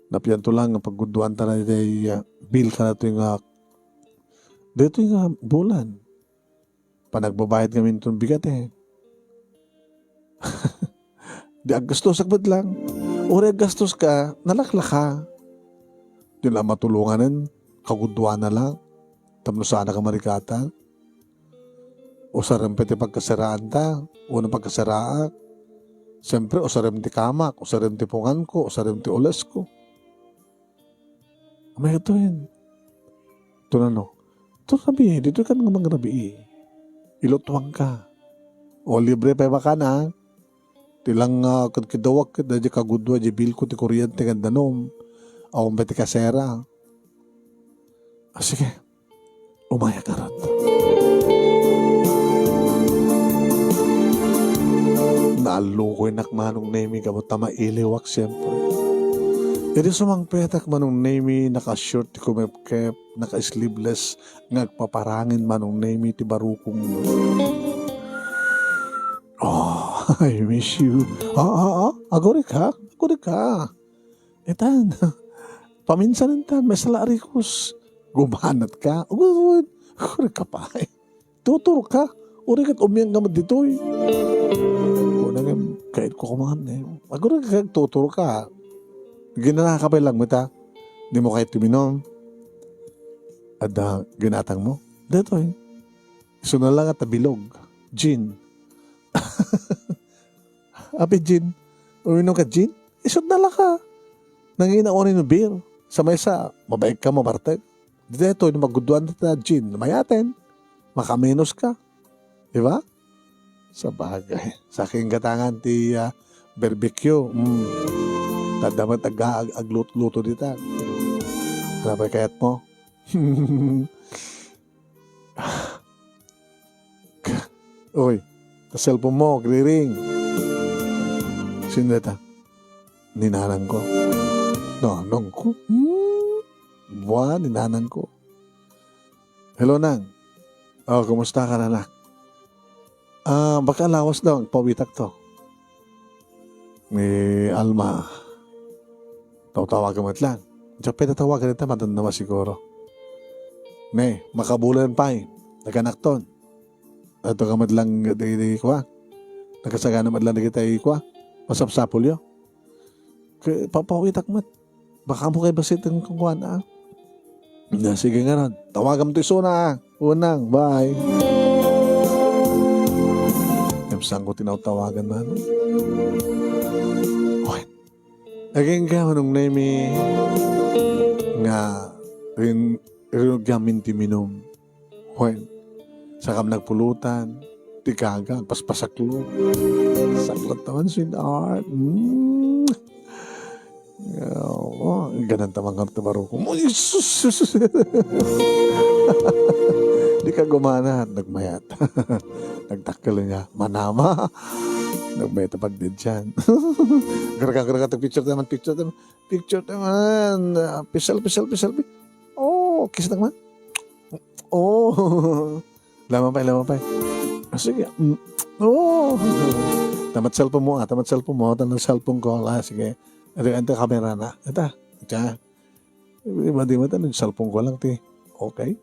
Napianto lang nga pagguduanta na daytoy, ah, bill kana daytoy nga, daytoy nga bulan. Panagbabayad ngamin ton bigat, eh. Di aggastos agbat lang. Uray aggastos ka, nalaklaka. Di la matulonganen, kaguduana lang. Tapno saan ka marikatan. Usarem pay ti pagkaseraanta, wenno pagkaseraak. Siyempre, usarem ti kamak, usarem ti punganko, usarem ti ulesko. Amay katoyen. Ito na, no? Ito rabii, ditoy kan nga mangrabii. Ilutuan ka. O, libre pay bakan, ha? Ti lang nga kadkadawak ket daydi kagudua, di bilko ti kuryente ken danum. Awan pay ti kasera. Ah, sige. Umayak ngarud. Naallukoynak, Manong Nemy, gapu ta mailiwak, siyempre. Idi sumangpetak, Manong Nemy, naka-short ti kumepkep, naka-sleeveless, nga agpaparangin, Manong Nemy, ti barukongna. Oh, I miss you. Ah, ah, ah, agurika, agurika. Itan, paminsanen ta, may sala a rikos. Gumanat ka. Uy, uy, agurika pay. Tuturka. Uray ket umian ka met ditoy. Kuna ngem, kayatko kuman, eh. Agurika, tuturka. Ginanaka pay lang met, ha? Dimo kayat uminom? Adda ginatangmo? Daytoy. Isu na lang ta bilog. Gin. Api gin. Uminom ka gin? Isut na lang ka. Nangina, o, ni beer. Sa maysa, mabaig ka, mabartek. Daytoy, no maguduan ta gin, mayaten. Makamenos ka. Di ba? Sabagay. Sakin gatangan ti, ah, barbecue. Mm. Tadda met ag-, ag-, aglut-luto dita. Ano pay kayatmo? Uy, ta cellphone mo, agriring. Sino dayta? Ni nanangko. Nanangko? Hmm? Bua, ni nanangko. Hello, Nang. Oh, kumusta ka, anak? Ah, baka lawas daw, agpawitak to. Ni Alma. Tawtawagan met lang. Diak pay tatawagan ita, madamdama siguro. Ne, makabulan pay. Naganak ton. Ato ka met lang di, di, kua. Nakasagana met lang dagiti, kua. Masapsapulyo. Ke, papawitak met. Baka mo kay basit ang kukuan, ah. Na, sige nga ron. Tawagan mo to isuna, ah. Unang, bye. Ngem saan ko tinawtawagan man? Hoy. Agingga, Manong Nemy, nga rin-, rinugiamin ti minum. Hoy. Sakam nagpulutan, ti gaga, agpaspasaklo. Saklat naman, sweetheart. Mm. Oo, ganun ta mangarta baruko. Uy, sus, sus, sus. Di ka gumana, nagmayat. Nagtakkel niya, manama. Nagmayat ang pagdidyan. Garaga, garaga, picture naman, picture naman. Picture naman. Ah, pisal, pisal, pisal, pi-, oh, kiss naman. Oh. Lamang pa, lamang pa. Ah, sige. Mm. Oh. Tamat cellphone mo, ah. Tamat cellphone mo. Tamat cellphone ko. Ah, sige. Ito, ito, camera na. Ito. Ito. Di ba, di ba, ito, cellphone ko lang, ti. Okay.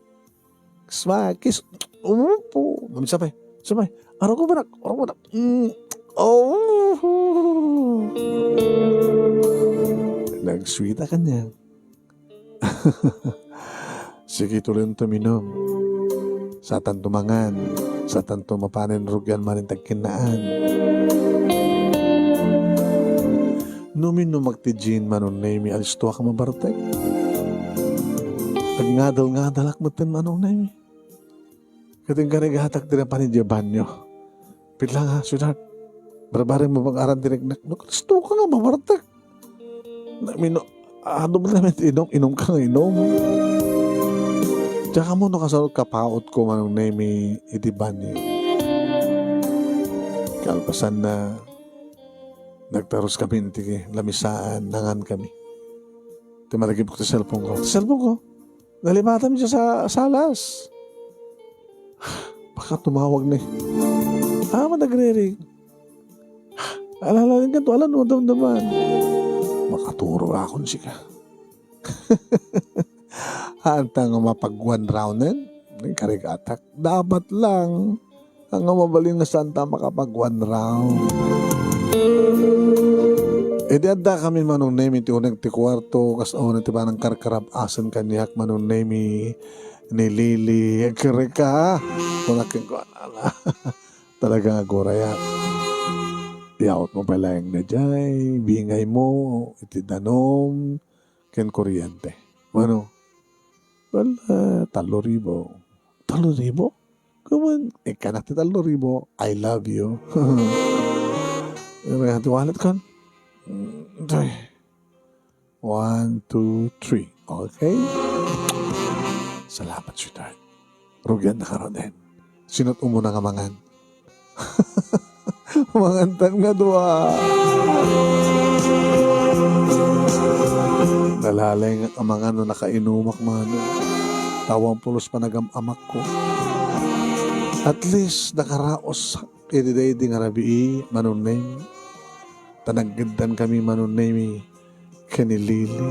Smile, kiss. Upo. Mami, sabay. Sabay. Araw ko ba na? Araw ko ba na? Mm. Oh. Nagsweet ka niya. Sige, tuloy to minum. Satan to mangan. Satan to mapanen rugian manen tagkinnaan. Numinnumak ti gin, Manong Nemi, alistoak a mabartek. Agngadal-ngadalak metten, Manong Nemi. Ket inkarigatak ti napan idiay banyo. Pitla nga, sweetheart. Barbarem mo pag-aran ti riknak. Alistoka nga mabartek. Namino, adu met ti inum, inumka nga inum. Diak ammo no kasano kapautko, Manong Nemi, iti banyo. Kalpasanna, nagtaruskami iti lamisaan, nangankami. Ti malagipko ti cellphone ko. Ti cellphone ko. Nalipatan idiay sa salas. Baka tumawag ni. Ah, managriring. Alalaing ka, tuala no damdaman. Makaturo akon sika. Haanta nga mapag-one round-en? Inkarigatak. Dapat lang. Nga mabalin nga saanta makapag-one round. Idi addakami, Manong Nemi, ti uneg ti kuarto, kas uneg ti panangkarkarab-asen kaniak, Manong Nemi, ni Lily. Agkarika. Kunak kenkuana, ala. Talaga nga agurayak. Iyaot mo pay laeng na jay, bingay mo, iti danum, ken kuryente. Mano? Well, ah, tallo ribu. Tallo ribu? Kuman, ikkanak ti tallo ribu. I love you. Ano kaya ti wallet kon? Mm, toy. One, two, three. Okay? Salamat, sweetheart. Rugian na ka, Roden. Sino't umuna nga mangan? Mangantan nga dua. Nalalay nga amangan no nakainumak man. Tawang pulos panagam-amakko. At least, nakaraos iti daydi nga rabii, Manong Nemi. Ta naggeddakami, Manong Nemi, ken ni Lily.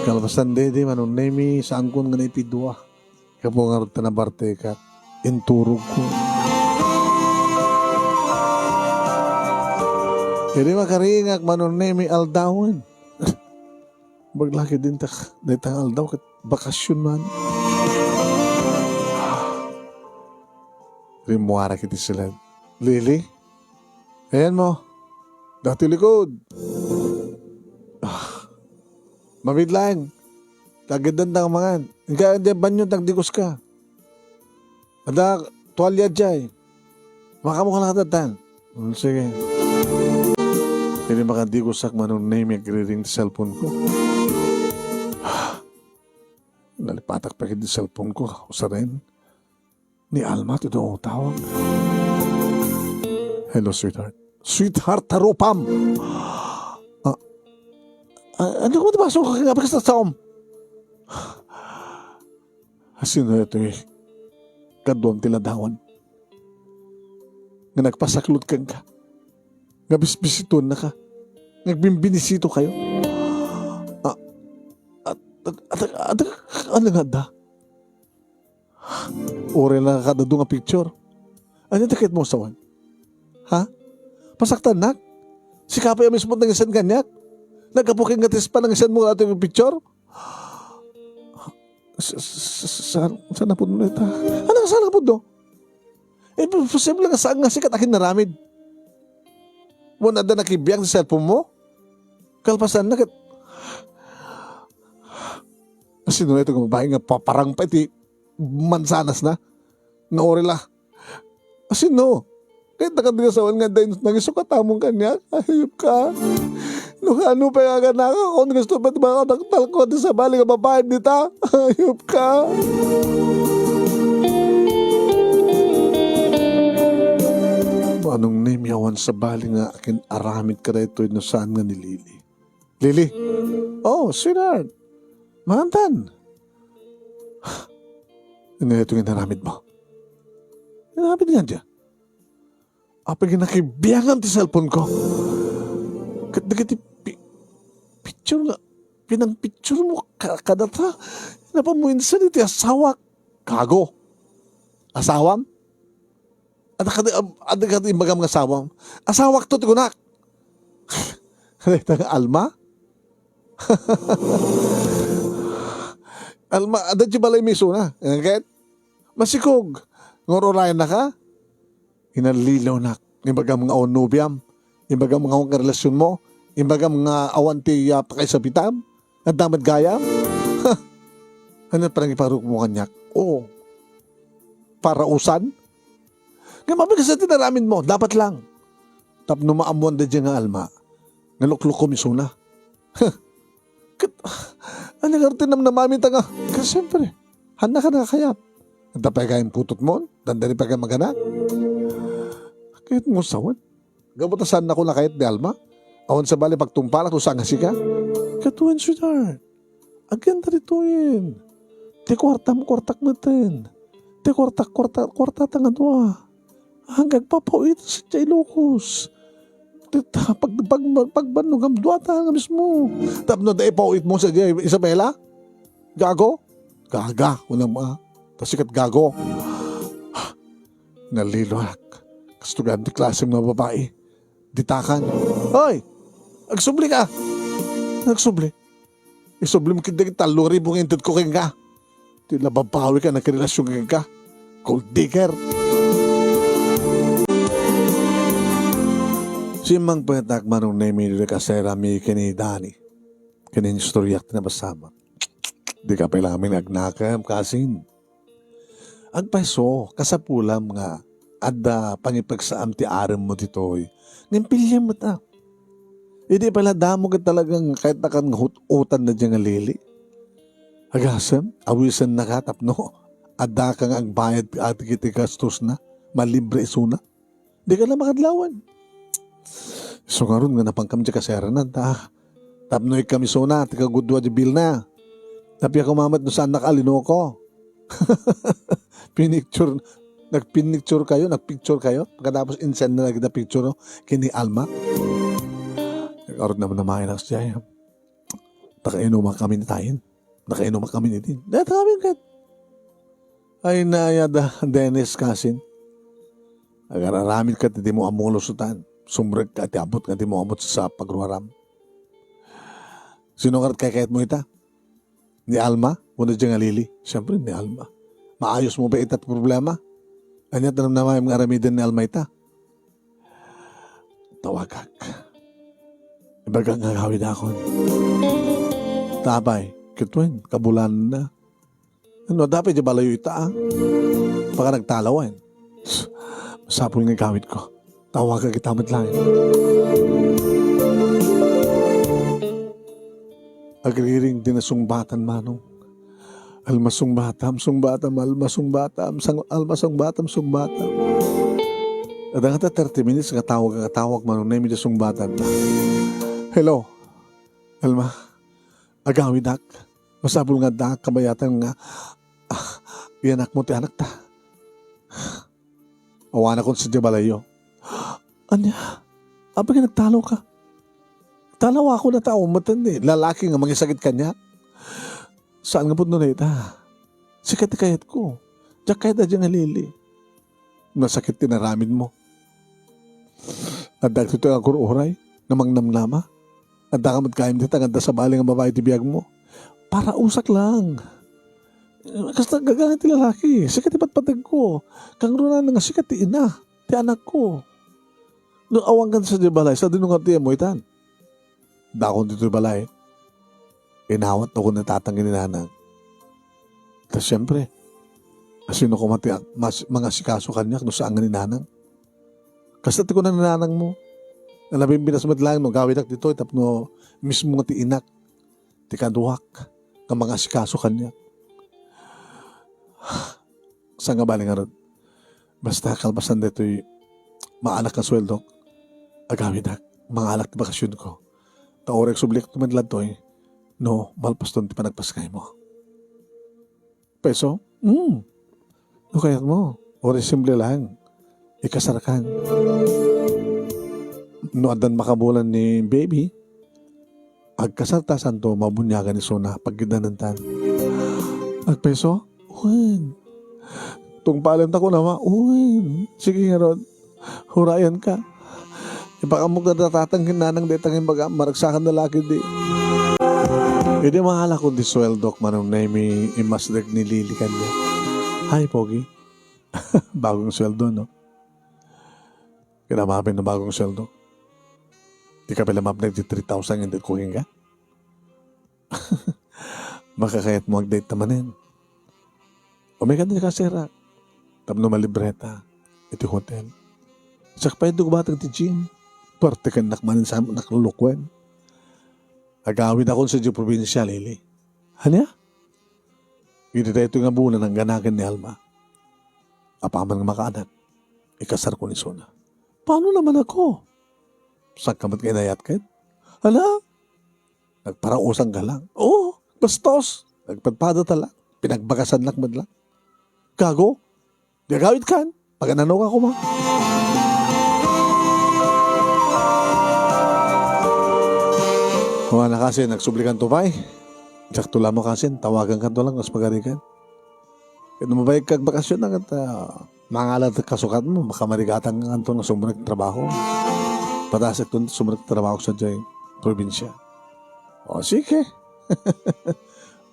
Kalpasan daydi, Manong Nemi, saankon nga naipidua. Gapu ngarud ta nabartekak, inturogko. Idi makaringak, Manong Nemi, aldawen. Baglaki din ta, dayta nga aldaw ket bakasyon man. Rimmuarak iti siled. Lily? Ayan mo. Dati likod. Ah. Mabit laeng. Tagiddan ta mangan. Inka diay banyo, tagdiguska. Adda tualya diay. Makamuka lang ka, tan. Hmm, sige. Idi makadigusak, Manong Nemi, agriring ti cellphone ko. Nalipatak pay iti cellphone ko. Usaren. Ni Alma ti tawag. Hello, sweetheart. Sweetheart, tarupam! Ah, ah, ano ko ti basol ka nga bakas na saom? Asino ito eh? Kaduam ti ladawan. Nga nagpasaklot kenka. Nga bisbisituan na ka. Nga agbimbinisitu kayo. Ah, at, at, at, at, at, ano nga da? Uray lang kadado nga picture. Ania ti ket mo sawan? Ha? Pasaktannak? Sika pay a mismo nangisan kaniak? Naggapu ken nga ti panangisan mo ato nga picture? Sa, sa, sa, saan, saan napudno ita? Ano, saan napudno? Eh, posible nga saan nga sikat akin naramid. Mo na da nakibiang sa cellphone mo? Kalpasan na ket, asino ito nga babae nga paparang pa iti mansanas na? Nga orila. Asino? Ket nakadagasawan nga day nangisukat amon kaniak? Hayop ka. No kaano pay nga aganaka, kung gusto pa ti makadaktal ko ti sabali nga babae dita? Hayop ka. Manong Nemi, awan sabali nga akin aramid kadaytoy no saan nga ni Lily. Lily? Oh, sweetheart. Mantan. Ano ito nga inaramid mo? Inaramid nga dyan. Apay nga nakibiangan ti cellphone ko. Ket dagiti pi-, picture nga, pinang-picture mo ka-, kadata, napamuinsan iti asawak. Gago. Asawam? Adda kadi, adda kadi imbagam nga asawam? Asawak to ti kunak. Dayta nga Alma? Alma, adda ti balay misuna. Ket? Masikog. Nga ur-urayan na ka? Inallilaw nak. Imbagam nga awan nobiam. Imbagam nga awan nga relasionmo? Imbagam nga awan ti, ah, pakaisabitam? Adda met gayam? Ania ti panangiparukmo kaniak? Oo. Parausan? Ngem apay kasta ti inaramidmo? Dapat lang. Tapno maammoan daydiay nga Alma nga luklukom isuna. Ket, ania ngarud ti namnamamita nga, ket siempre, haannak a nakakayat. Adda pay gayam putotmon? Dandani pay gayam magana? Kayatmo sawen? Gapu ta saannako a kayat ni Alma? Awan sabali pagtungpalak no saan nga sika? Ket wen, sweetheart? Agyan daytoyen. Ti kuartam, kuartak metten. Ti kuartak, kuarta, kuartata nga dua. Agpapawit sadiay Ilocos. Ti ta-, pag-, pag-, pagbannogam, duata nga mismo. Tapno adda ipawitmo sadiay Isabela? Gago? Gaga, kunam a. Ta sika ti gago. Naliloak. Kastoy gayam ti klasem nga babai. Ditakan. Hoy! Agsubli ka! Agsubli. Isublim ketdi dagiti tallo nga ribu nga intedko kenka. Ti la babawika a nakirelasion kenka. Gold digger. Simmangpetak, Manong Nemi, ditoy kasayrami ken ni Dani. Ken ni istoryak ti nabassamak. Dika pay laeng agnakem, kasin. Agpayso, kasapulam nga adda pangipegsaam ti aremmo ditoy. Ngem piliem met a. Idi pay la damo ket talagang kayatnakan nga hut-otan daydiay nga Lily. Agasem, awisennaka tapno addaka nga agbayad iti gastosna, malibre isuna. Dika la makadlawan. Isu ngarud nga napankam diay kasayranan, ta tapno ikkam isuna ti kagudua diay bilna. Apay koma met no saannak a linuko? Pinicture, nagpinicture kayo, nagpicture kayo. Pagkatapos, insend na dagiti picture, no? Ken ni Alma. Nag-arod naman na makinak siya. Nakainuman kami ni Tayin. Nakainuman kami ni Tin. Dahil kami ket. Ay, naayada, Dennis, kasin. Agar-aramid ka ti di mo amulusutan. Sumrek ka ti abot nga di mo amot sa pagruaram. Sino nga kayat mo ita? Ni Alma? Wenno daydiay nga Lily? Siyempre, ni Alma. Maayos mo ba ita ti problema? Ania ti namnamaem nga aramiden ni Alma ita? Tawagak. Ibagak nga agawidakon. Tapay, ket wen, kabulan na. Ano, dapay di balayo ita, ah? Baka nagtalawan. Masapul nga igawid ko. Tawagak ita met laeng. Agriring ti nasungbatan, Manong. Alma, sungbatam, sungbatam, Alma, sungbatam, sang-, Alma, sungbatam, sungbatam. Adda nga ta thirty minutes nga tawag, nga tawag, Manong Nemi, di sungbatan. Hello? Alma, agawidak. Masapul nga adda kabayatan nga, ah, iyanakmo ti anakta. Awanakon sadiay balayyo. Ania? Apay nga nagtalo ka? Talawakon a tao, metten ni lalaki nga mangisakit kaniak. Saan nga pudno na ita? Sika ti kayatko. Diak kayat daydiay nga Lily. Nasakit ti naramidmo. Adda ditoy nga agur-uray nga mangnamnama. Adda ka met gayam dita nga adda sabali nga babai ti biagmo. Parausak lang. Kasta gaga ti lalaki. Sika ti patpategko. Kangrunaan nga sika ti ina ti anakko. No awan kan sadiay balay, sadino nga ti ammo itan? Dakon ditoy balay. Inawatko ni tatang ken ni nanang. Ta siempre, asino koma ti ak-, mas-, mangasikaso kaniak no saan nga ni nanang? Kasta ti kuna ni nanangmo, nabimbinas met laeng no agawidak ditoy tapno mismo nga ti inak ti kaduak nga mangasikaso kaniak. Saan nga bale ngarud? Basta kalpasan daytoy maalak nga sueldok, agawidak, mangaalak ti bakasionko. Ta uray agsubli met laeng ditoy, no, malpaston ti panagpaskaymo. Peso? Hmm. No kayatmo, uray simple lang. Ikasarkan. No addan makabulan ni baby, agkasarta, santo, mabuniagan isuna, pagkidnanentan. Agpeso? Wen. Tungpalenta kunam a, wen. Sige ngarud. Hurayanka. Ipakaammo kada tatang ken nanang dayta nga imbagam, maragsakan da la ketdi. Idi maalakon ti sueldok, Manong Nemi, immasdek ni Lily kaniak. Hi, Pogi. Bagong sueldo, no? Kinamamin no bagong sueldo. Dika pay la mapnek ti three thousand nga inted ko kenka? Makakayatmo agdayta manen. Umayka dika, sir, a, tapno malibreta iti hotel. Siak pay ti gubatag ti gym. Parte kennak manen sa naklulukuen. Agawidakon sadiay probinsia, Lily. Ania? Iti daytoy nga bulan, nangganaken ni Alma. Apaman nga makaanak, ikasarko ni Sona. Paano naman ako? Saka met nga inayat ket? Hala? Nagparausanka lang. Oo, bastos. Nagpadpadata lang. Pinagbagasannak met lang. Gago. Di agawidkan. Pagananoka koma. Kuana kasin, nagsublikanto pay. Sakto lamang kasin, tawagankanto lang, kas pagarigan. Ket no mabayagka agbakasyon na ket, ah, mangala ti kasukatmo, makamarigatan kanto nga sumrek trabaho. Padasek ton sumrek trabaho sadiay probinsia. O, sige.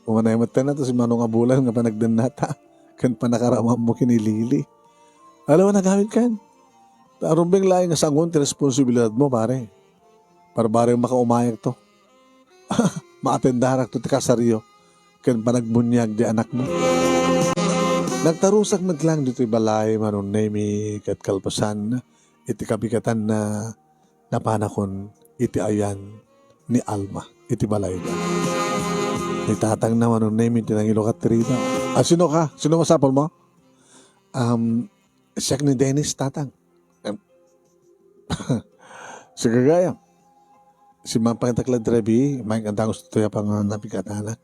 Umanay met ta si Manong Abulan nga panagdennata ken panakaramammo ken ni Lily. Alawan agawidkan. Ta rumbeng laeng nga sangon ti responsibilidadmo, pare. Parbari makaumayakto. Maatendarakto ti kasaryo ken panagbuniag ti anakmo. Nagtarusak met lang ditoy balay, Manong Nemi, ket kalpasan iti kabigatanna, napanakon iti ayan ni Alma iti balayda. Ni tatangna, Manong Nemi, ti nangilukat ti ridaw. A, sinoka? Sino masapulmo? Um, siak ni Dennis, tatang. Em, sige gayam. Simmampatak la ditoy rabii, maikkan ta gusto toy a panganabigat anak.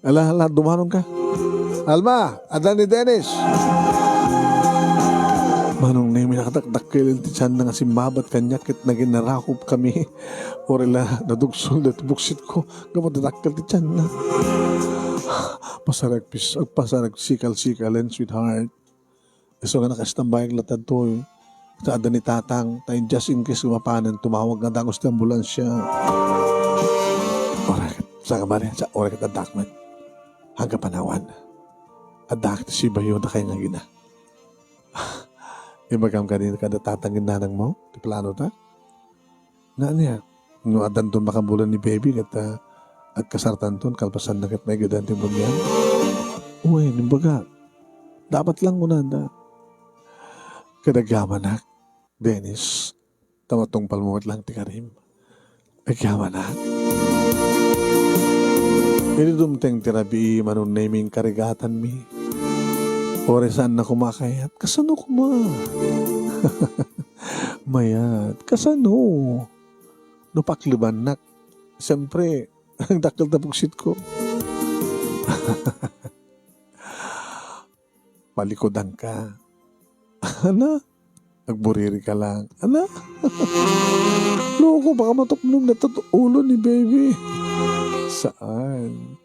Ala, ala, dumanonka. Alma, adda ni Dennis. Manong Nemi, nakadakdakkel ti tianna nga simmabat kaniak ket naginarakop kami. Uray la, nadugsol daytoy buksitko. Gapu ta dakkel ti tianna. Pasar agpis-, agpasar agsikal-sikalen, sweetheart. Isu nga nakaistambayag latta ditoy. Ta adda ni tatang, ta just in case mapanen, tumawag nga dagos ti ambulansya. Oray ket, saka mali, sa oray ket addak met. Anggapaman, addak ti sibayo dakay nga agina. Ibagam kadi kada tatang ken nanangmo, ti planota? Ania, no addanton makabulan ni baby ket, ah, agkasartanton kalpasanna ket maigadan ti buniag? Wen, imbaga, dapat lang kunada. Ket agyamanak, Dennis, ta matungpalmo met lang ti karim. Agyamanak. Idi dumteng ti rabii, Manong Nemi, inkarigatanmi. Uray saanna koma a kayat. Kasano koma? Mayat. Kasano? No paklebannak, siyempre, dakkel ta buksitko. Palikudanka. Ana? Agburirika lang. Ana? Loko, baka matuknom dayta ulo ni baby. Saan?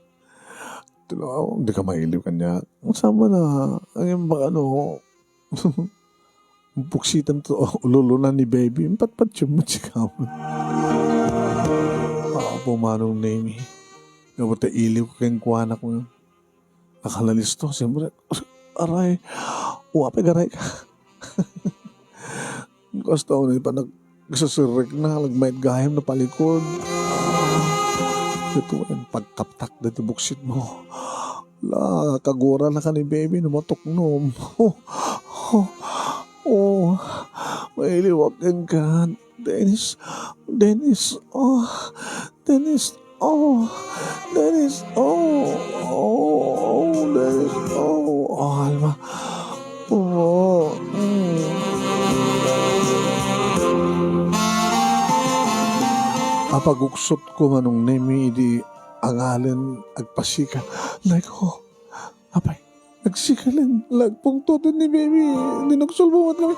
Tinaw, di ka mailiw kanya. Ang sama na, ang yung baka ano, buksitan to, ululunan ni baby. Patpatyo mo, chikaw. Apo, Manong Nemi. Nga ba ta iliw ka kayong kuanak mo? Nakalalisto, siyempre. Aray, wa pay garay ka. Kasta unay pa nag-, sasirrek na, nagmayat gayam na palikod. Ito, ang pagkaptak dito buksit mo. La, kagura na ka ni baby, no matuknom. Oh, oh, oh, mailiwak ka. Dennis, Dennis, oh, Dennis, oh, Dennis, oh, oh, oh, Dennis, oh, oh, Alma. Oh, mm. Apaguksot ko, Manong Nemi, idi angalen agpasika. Like, oh, Apay, nagsikalen, lagpungtoten ni baby. Dinuksolmo met kami.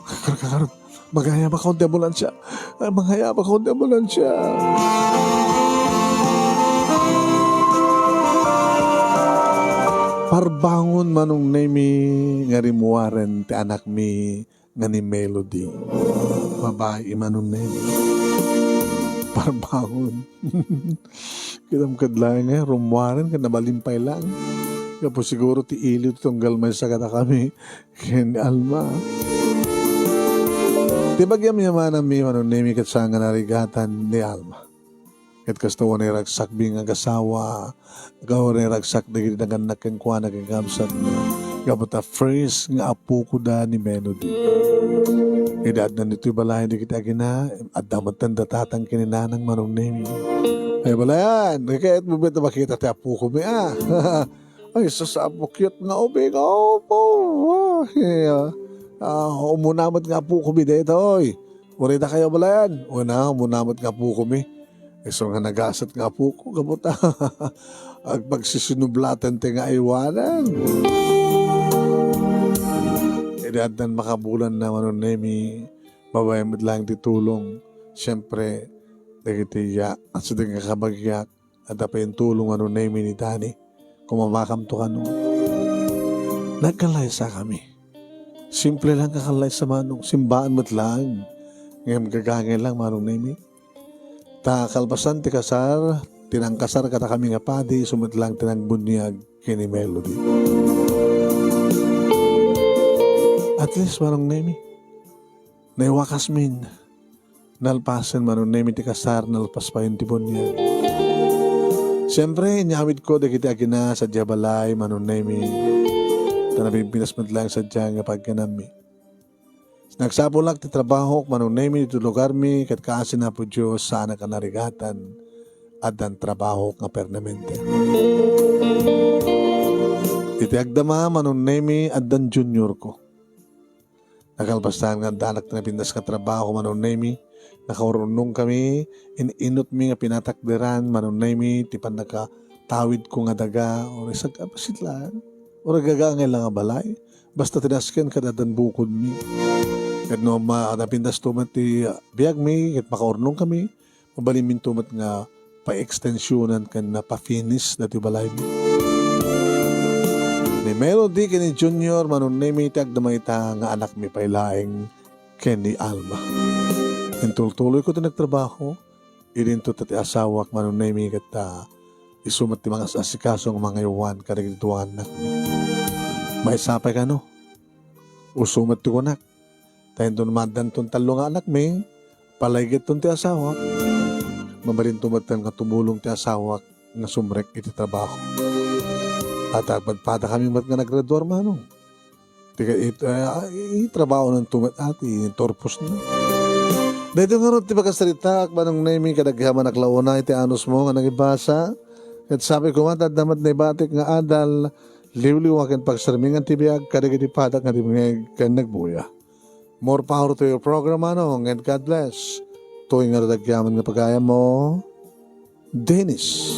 Kakar, kakar, mangayabakon ti ambulansya. Mangayabakon ti ambulansya. Parbangon, Manong Nemi, nga rimmuaren ti anakmi nga ni Melody. Babai, Manong Nemi. Parbangon. Kidam kad laeng nga, rummuaren ket nabalimpay lang. Gapu siguro ti iliw ti tunggal maysa kadakami ken Alma. Ti pagyamyamananmi, Manong Nemi, ket saan nga narigatan ni Alma. Ket kasta, wen ay ragsakmi nga agasawa, ket wen ay ragsak dagiti nagannak kenkuana ken kabsatna. Gapu ta first nga apoko da ni Melody. Idi addan ditoy balay dagiti agina, adda metten da tatang ken ni nanang, Manong Nemi. Ay, balayan, kayatmo met a makita ti apokomi, a. Ay, sus, apo, cute nga ubing, apo. Ay, ah, ah, umuna met nga apokomi daytoy. Uray dakayo, balayan. Wen a, umuna met nga apokomi. Isu nga nagasat nga apoko, gapu ta agpagsisinublatan ti nga aywanan. Idi addan makabulanna, Manong Nemi, babaen met laeng ti tulong. Siempre, dagiti ya, at sa dagiti kabagiak, adda pay intulong, Manong Nemi, ni Dani. Kumamakamto kano. Nagkallaysakami. Simple lang nga kallaysa, Manong. Simbaan met laeng. Ngem gagangay lang, Manong Nemi. Ta kalpasan ti kasar, ti nangkasar kadakami nga padi, isu met laeng ti nagbuniag ken ni Melody. At least, Manong Nemi, naiwakasmin. Nalpasen, Manong Nemi, ti kasar, nalpas payen ti buniag. Siempre, inyawidko dagiti agina sadiay balay, Manong Nemi. Ta napimpinas met laeng sadiay nga pagyanammi. Nagsapulak ti trabahok, Manong Nemi, ditoy lugarmi, ket kaasi ni Apo Dios, saanak a narigatan, addan trabahok nga permanente. Iti agdama, Manong Nemi, addan juniorko. Nakalpasan nga addanak ti napintas nga trabaho, Manong Nemi, nakaurnongkami, in-inutmi nga pinatakderan, Manong Nemi, ti pannakatawidko nga daga, uray sag-, appasit laeng, uray gagangay lang a balay, basta ti nasken ket addan bukodmi. Ket no ma-, napintasto met ti, ah, biagmi, ket makaurnongkami, mabalinminto met nga paekstensionan ken napafinish dati balaymi. Ni Melody ken ni Junior, Manong Nemi, ti agdama ita nga anakmi pay laeng ken ni Alma. Intultuloyko ti nagtrabaho, idinto ta ti asawak, Manong Nemi, ket, ah, isu met ti mangas-asikaso nga mangaywan kadagiti dua nga annakmi. Maysa pay kano, isu met ti kunak, ta inton maaddanton tallo nga anakmi, palaygetton ti asawak. Mabalinto metten nga tumulong ti asawak nga sumrek iti trabaho. At agpadpadakami met nga naggraduar, Manong. Ti ka-, it-, ah, itrabahonanto met, ah, ti turpose na. Daytoy ngarud ti pakasaritaak, Manong Nemi, kadagiti amannak la unay ti anusmo nga nangibasa. Ket sapay koma ta adda met naibatik nga adal, liwliwa ken pagsarmingan ti biag kadagiti padak nga dimngeg ken nagbuya. More power to your program, Manong, and God bless. Toy ngarud agyaman nga pagayammo, Dennis.